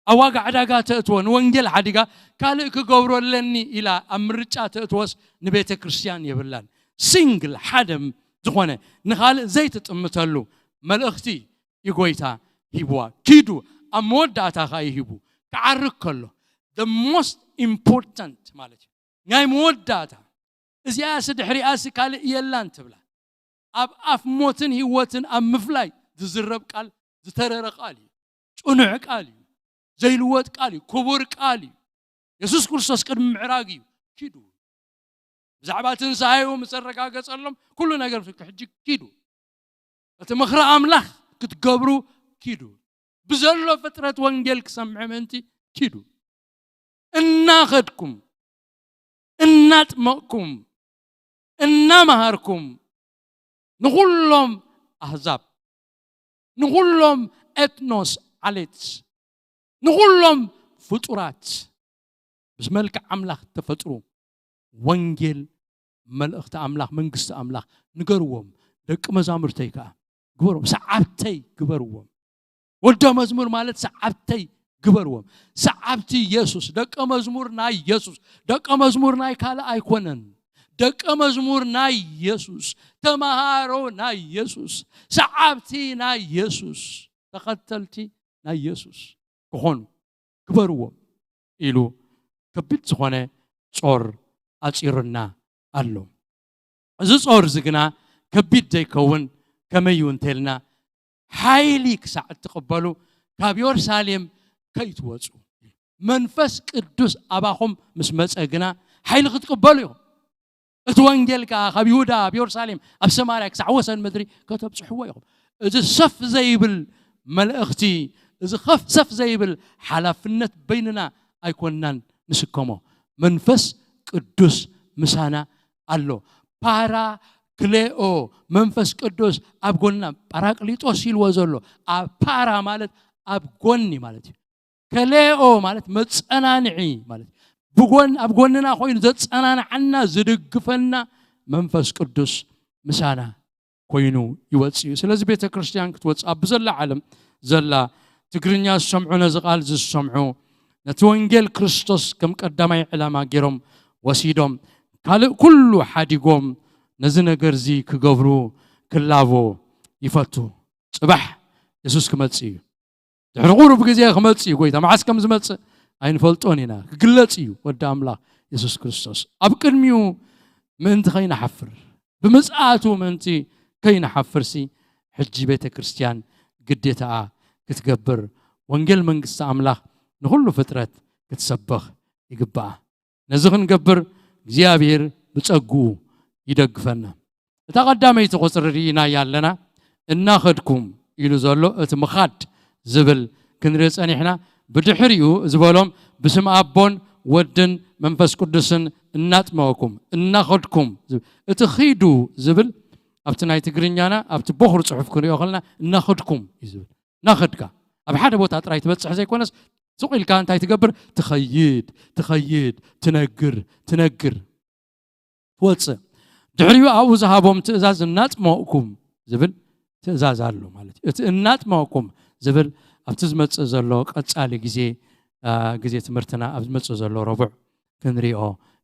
ኣብ ዋጋ ዕዳጋ ተእትዎ፣ ንወንጌል ሓዲጋ ካልእ ክገብሮ ኣለኒ ኢላ ኣብ ምርጫ ተእትዎስ ንቤተ ክርስቲያን የብላን። ሲንግል፣ ሓደ ዝኾነ፣ ንኻልእ ዘይትጥምተሉ መልእኽቲ እዩ ጐይታ ሂብዋ። ኪዱ፣ ኣብ መወዳእታ ኸኣ ይሂቡ። ክዓርግ ከሎ፣ the most important ማለት እዩ። ናይ መወዳእታ፣ እዚኣስ ድሕሪኣስ ካልእ የላን ትብላ። ኣብ ኣፍ ሞትን ህይወትን ኣብ ምፍላይ ዝዝረብ ቃል፣ ዝተረረ ቃል እዩ። ጽኑዕ ቃል እዩ። ዘይልወጥ ቃል እዩ። ክቡር ቃል እዩ። የሱስ ክርስቶስ ቅድሚ ምዕራግ እዩ። ኪዱ። ብዛዕባ ትንሳኤኡ ምስ ኣረጋገጸሎም፣ ኩሉ ነገር ሕጂ ኪዱ። እቲ ምኽሪ ኣምላኽ ክትገብሩ ኪዱ። ብዘሎ ፍጥረት ወንጌል ክሰምዕ ምእንቲ ኪዱ። እናኸድኩም፣ እናጥመቕኩም፣ እናመሃርኩም፣ ንኹሎም ኣህዛብ፣ ንኹሎም ኤትኖስ ዓሌት፣ ንኹሎም ፍጡራት፣ ምስ መልክዕ ኣምላኽ ተፈጥሩ፣ ወንጌል፣ መልእኽቲ ኣምላኽ፣ መንግስቲ ኣምላኽ ንገርዎም። ደቂ መዛሙርተይ ከኣ ግበርዎም፣ ሰዓብተይ ግበርዎም። ወዶ መዝሙር ማለት ሰዓብተይ ግበርዎም። ሰዓብቲ የሱስ፣ ደቀ መዝሙር ናይ የሱስ፣ ደቀ መዝሙር ናይ ካልእ ኣይኮነን። ደቀ መዝሙር ናይ የሱስ፣ ተማሃሮ ናይ የሱስ፣ ሰዓብቲ ናይ የሱስ፣ ተኸተልቲ ናይ የሱስ ክኾኑ ግበርዎም ኢሉ ከቢድ ዝኾነ ጾር ኣጺሩና ኣሎ። እዚ ጾር እዚ ግና ከቢድ ዘይከውን ከመይ እዩ እንተልና፣ ሓይሊ ክሳዕ እትቕበሉ ካብ የሩሳሌም ከይትወጹ፣ መንፈስ ቅዱስ ኣባኹም ምስ መጸ ግና ሓይሊ ክትቅበሉ ኢኹም። እቲ ወንጌል ከኣ ካብ ይሁዳ፣ ኣብ የሩሳሌም፣ ኣብ ሰማርያ ክሳዕ ወሰን ምድሪ ከተብጽሕዎ ኢኹም። እዚ ሰፍ ዘይብል መልእኽቲ፣ እዚ ኸፍ-፣ ሰፍ ዘይብል ሓላፍነት በይንና ኣይኮንናን ንስከሞ። መንፈስ ቅዱስ ምሳና ኣሎ። ፓራክሌኦ፣ መንፈስ ቅዱስ ኣብ ጎንና፣ ጳራቅሊጦስ ኢልዎ ዘሎ፣ ኣብ ፓራ ማለት ኣብ ጎኒ ማለት እዩ። ከሌኦ ማለት መጸናንዒ ማለት እዩ። ብጎን-፣ ኣብ ጎንና ኮይኑ ዘጸናንዓና፣ ዝድግፈና መንፈስ ቅዱስ ምሳና ኮይኑ ይወጽእ እዩ። ስለዚ ቤተ ክርስቲያን ክትወጽእ ኣብ ብዘላ ዓለም ዘላ ትግርኛ ዝሰምዑ፣ ነዚ ቃል ዝሰምዑ፣ ነቲ ወንጌል ክርስቶስ ከም ቀዳማይ ዕላማ ገይሮም ወሲዶም፣ ካልእ ኩሉ ሓዲጎም ነዚ ነገር እዚ ክገብሩ ክላቦ ይፈቱ። ጽባሕ የሱስ ክመጽእ እዩ። ድሕሪ ቁሩብ ግዜ ክመጽእ እዩ ጐይታ። መዓስ ከም ዝመጽእ ኣይንፈልጦን ኢና። ክግለጽ እዩ ወዲ ኣምላኽ የሱስ ክርስቶስ። ኣብ ቅድሚኡ ምእንቲ ከይንሓፍር፣ ብምጽኣቱ ምእንቲ ከይንሓፍርሲ፣ ሕጂ ቤተ ክርስቲያን ግዴታኣ ክትገብር፣ ወንጌል መንግስቲ ኣምላኽ ንኹሉ ፍጥረት ክትሰብኽ ይግባኣ። ነዚ ክንገብር እግዚኣብሔር ብጸግኡ ይደግፈና። እታ ቀዳመይቲ ቁጽሪ ርኢናያ ኣለና። እናኸድኩም ኢሉ ዘሎ እቲ ምኻድ ዝብል ክንርኢ ጸኒሕና። ብድሕሪኡ ዝበሎም ብስም ኣቦን ወድን መንፈስ ቅዱስን እናጥመቕኩም፣ እናኸድኩም ዝብል። እቲ ኺዱ ዝብል ኣብቲ ናይ ትግርኛና፣ ኣብቲ ቦኽሪ ጽሑፍ ክንሪኦ ከለና እናኸድኩም እዩ ዝብል። እናኸድካ ኣብ ሓደ ቦታ ጥራይ ትበጽሕ ዘይኮነስ ስቕ ኢልካ እንታይ ትገብር? ትኸይድ፣ ትኸይድ፣ ትነግር፣ ትነግር፣ ትወፅእ። ድሕሪኡ ኣብኡ ዝሃቦም ትእዛዝ እናጥመቕኩም ዝብል ትእዛዝ ኣሎ ማለት እዩ። እቲ እናጥመቕኩም ዝብል ኣብቲ ዝመፅእ ዘሎ ቀፃሊ ግዜ፣ አ፣ ግዜ ትምህርትና ኣብ ዝመፅእ ዘሎ ረቡዕ ክንሪኦ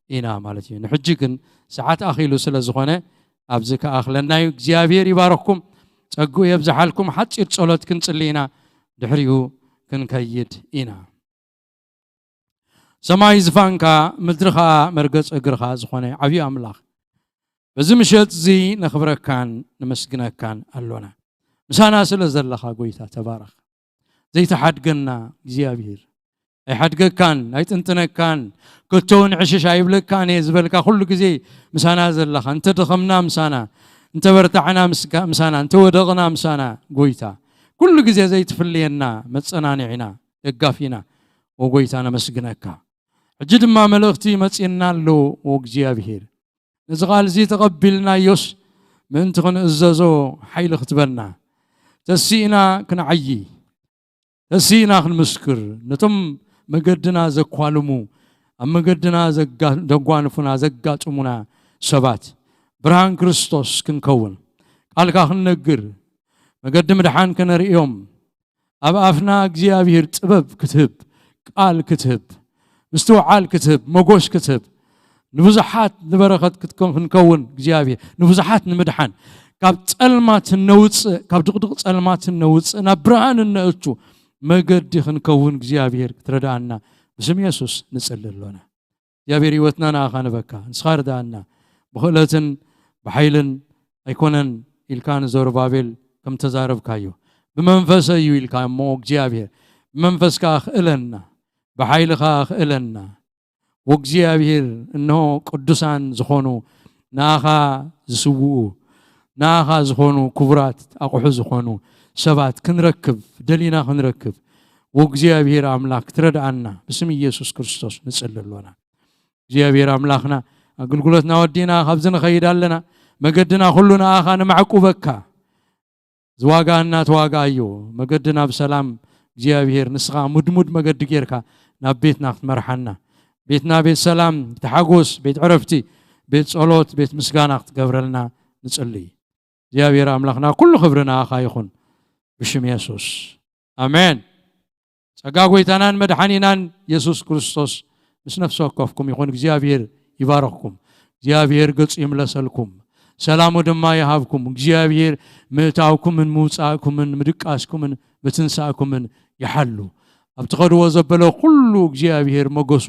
ኢና ማለት እዩ። ንሕጂ ግን ሰዓት ኣኺሉ ስለ ዝኾነ ኣብዚ ከኣኽለና እዩ። እግዚኣብሔር ይባረኽኩም፣ ጸግኡ የብዝሓልኩም። ሓጺር ጸሎት ክንጽሊ ኢና፣ ድሕሪኡ ክንከይድ ኢና። ሰማይ ዝፋንካ፣ ምድሪ ኸኣ መርገጽ እግርኻ ዝኾነ ዓብዪ ኣምላኽ፣ በዚ ምሸት እዚ ነኽብረካን ነመስግነካን ኣሎና። ምሳና ስለ ዘለኻ ጎይታ ተባረኽ። ዘይትሓድገና እግዚኣብሔር፣ ኣይሓድገካን፣ ኣይጥንጥነካን፣ ከቶ እውን ዕሽሽ ኣይብለካን እየ ዝበልካ፣ ኩሉ ግዜ ምሳና ዘለኻ፣ እንተ ደኸምና ምሳና፣ እንተ በርታዕና ምስካ-፣ ምሳና፣ እንተ ወደቕና ምሳና፣ ጎይታ፣ ኩሉ ግዜ ዘይትፍልየና መጸናንዒና፣ ደጋፊና፣ ወጎይታ ነመስግነካ። ሕጂ ድማ መልእኽቲ መጺእና ኣሎ፣ ወእግዚኣብሔር። ነዚ ቃል እዚ ተቐቢልናዮስ ምእንቲ ክንእዘዞ ሓይሊ ክትበና፣ ተሲእና ክንዓዪ፣ ተሲእና ክንምስክር፣ ነቶም መገድና ዘኳልሙ፣ ኣብ መገድና ዘጋ-፣ ዘጓንፉና፣ ዘጋጥሙና ሰባት ብርሃን ክርስቶስ ክንከውን፣ ቃልካ ክንነግር፣ መገዲ ምድሓን ከነርእዮም፣ ኣብ ኣፍና እግዚኣብሔር ጥበብ ክትህብ፣ ቃል ክትህብ፣ ምስትውዓል ክትህብ፣ መጎስ ክትህብ፣ ንብዙሓት ንበረኸት ክትከ-፣ ክንከውን እግዚኣብሔር፣ ንብዙሓት ንምድሓን፣ ካብ ጸልማት እነውጽእ፣ ካብ ድቕድቕ ጸልማት እነውጽእ፣ ናብ ብርሃን እነእቱ መገዲ ክንከውን እግዚኣብሔር ክትረድኣና ብስም የሱስ ንጽሊ ኣሎና። እግዚኣብሔር ህይወትና ንኣኻ ንበካ። ንስኻ ርድኣና። ብኽእለትን ብሓይልን ኣይኮነን ኢልካ ንዘሩባቤል ከም ተዛረብካዮ፣ ብመንፈሰይ እዩ ኢልካ እሞ እግዚኣብሔር፣ ብመንፈስካ ኣኽእለና፣ ብሓይልኻ ኣኽእለና። ወእግዚኣብሔር፣ እንሆ ቅዱሳን ዝኾኑ ንኣኻ ዝስውኡ፣ ንኣኻ ዝኾኑ ክቡራት ኣቑሑ ዝኾኑ ሰባት ክንረክብ፣ ደሊና ክንረክብ፣ ወእግዚኣብሔር ኣምላኽ ክትረድኣና ብስም ኢየሱስ ክርስቶስ ንጽሊ ኣሎና። እግዚኣብሔር ኣምላኽና፣ ኣገልግሎትና ወዲእና ካብዚ ንኸይድ ኣለና። መገድና ኩሉ ንኣኻ ንማዕቁበካ። ዝዋጋና ተዋጋኣዮ። መገድና ብሰላም እግዚኣብሔር ንስኻ ሙድሙድ መገዲ ጌርካ ናብ ቤትና ክትመርሓና። ቤትና ቤት ሰላም፣ ቤት ሓጎስ፣ ቤት ዕረፍቲ፣ ቤት ጸሎት፣ ቤት ምስጋና ክትገብረልና ንጽሊ። እግዚኣብሔር ኣምላኽና ኩሉ ክብሪ ንኣኻ ይኹን። ብሽም የሱስ። ኣሜን። ጸጋ ጐይታናን መድሓኒናን የሱስ ክርስቶስ ምስ ነፍሲ ወከፍኩም ይኹን። እግዚኣብሔር ይባርኽኩም። እግዚኣብሔር ገጹ ይምለሰልኩም። ሰላሙ ድማ ይሃብኩም። እግዚኣብሔር ምእታውኩምን ምውጻእኩምን ምድቃስኩምን ምትንሳእኩምን ይሓሉ። ኣብ ትኸድዎ ዘበለ ኩሉ እግዚኣብሔር መጎሱ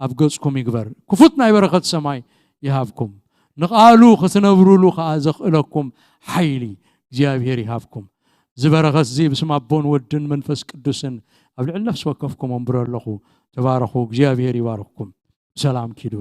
ኣብ ገጽኩም ይግበር። ክፉት ናይ በረኸት ሰማይ ይሃብኩም። ንቓሉ ክትነብሩሉ ኸኣ ዘኽእለኩም ሓይሊ እግዚኣብሔር ይሃብኩም። እዚ በረኸት እዚ ብስም ኣቦን ወድን መንፈስ ቅዱስን ኣብ ልዕሊ ነፍሲ ወከፍኩም ኣንብሮ ኣለኹ። ተባረኹ። እግዚኣብሔር ይባርኽኩም። ብሰላም ኪዱ።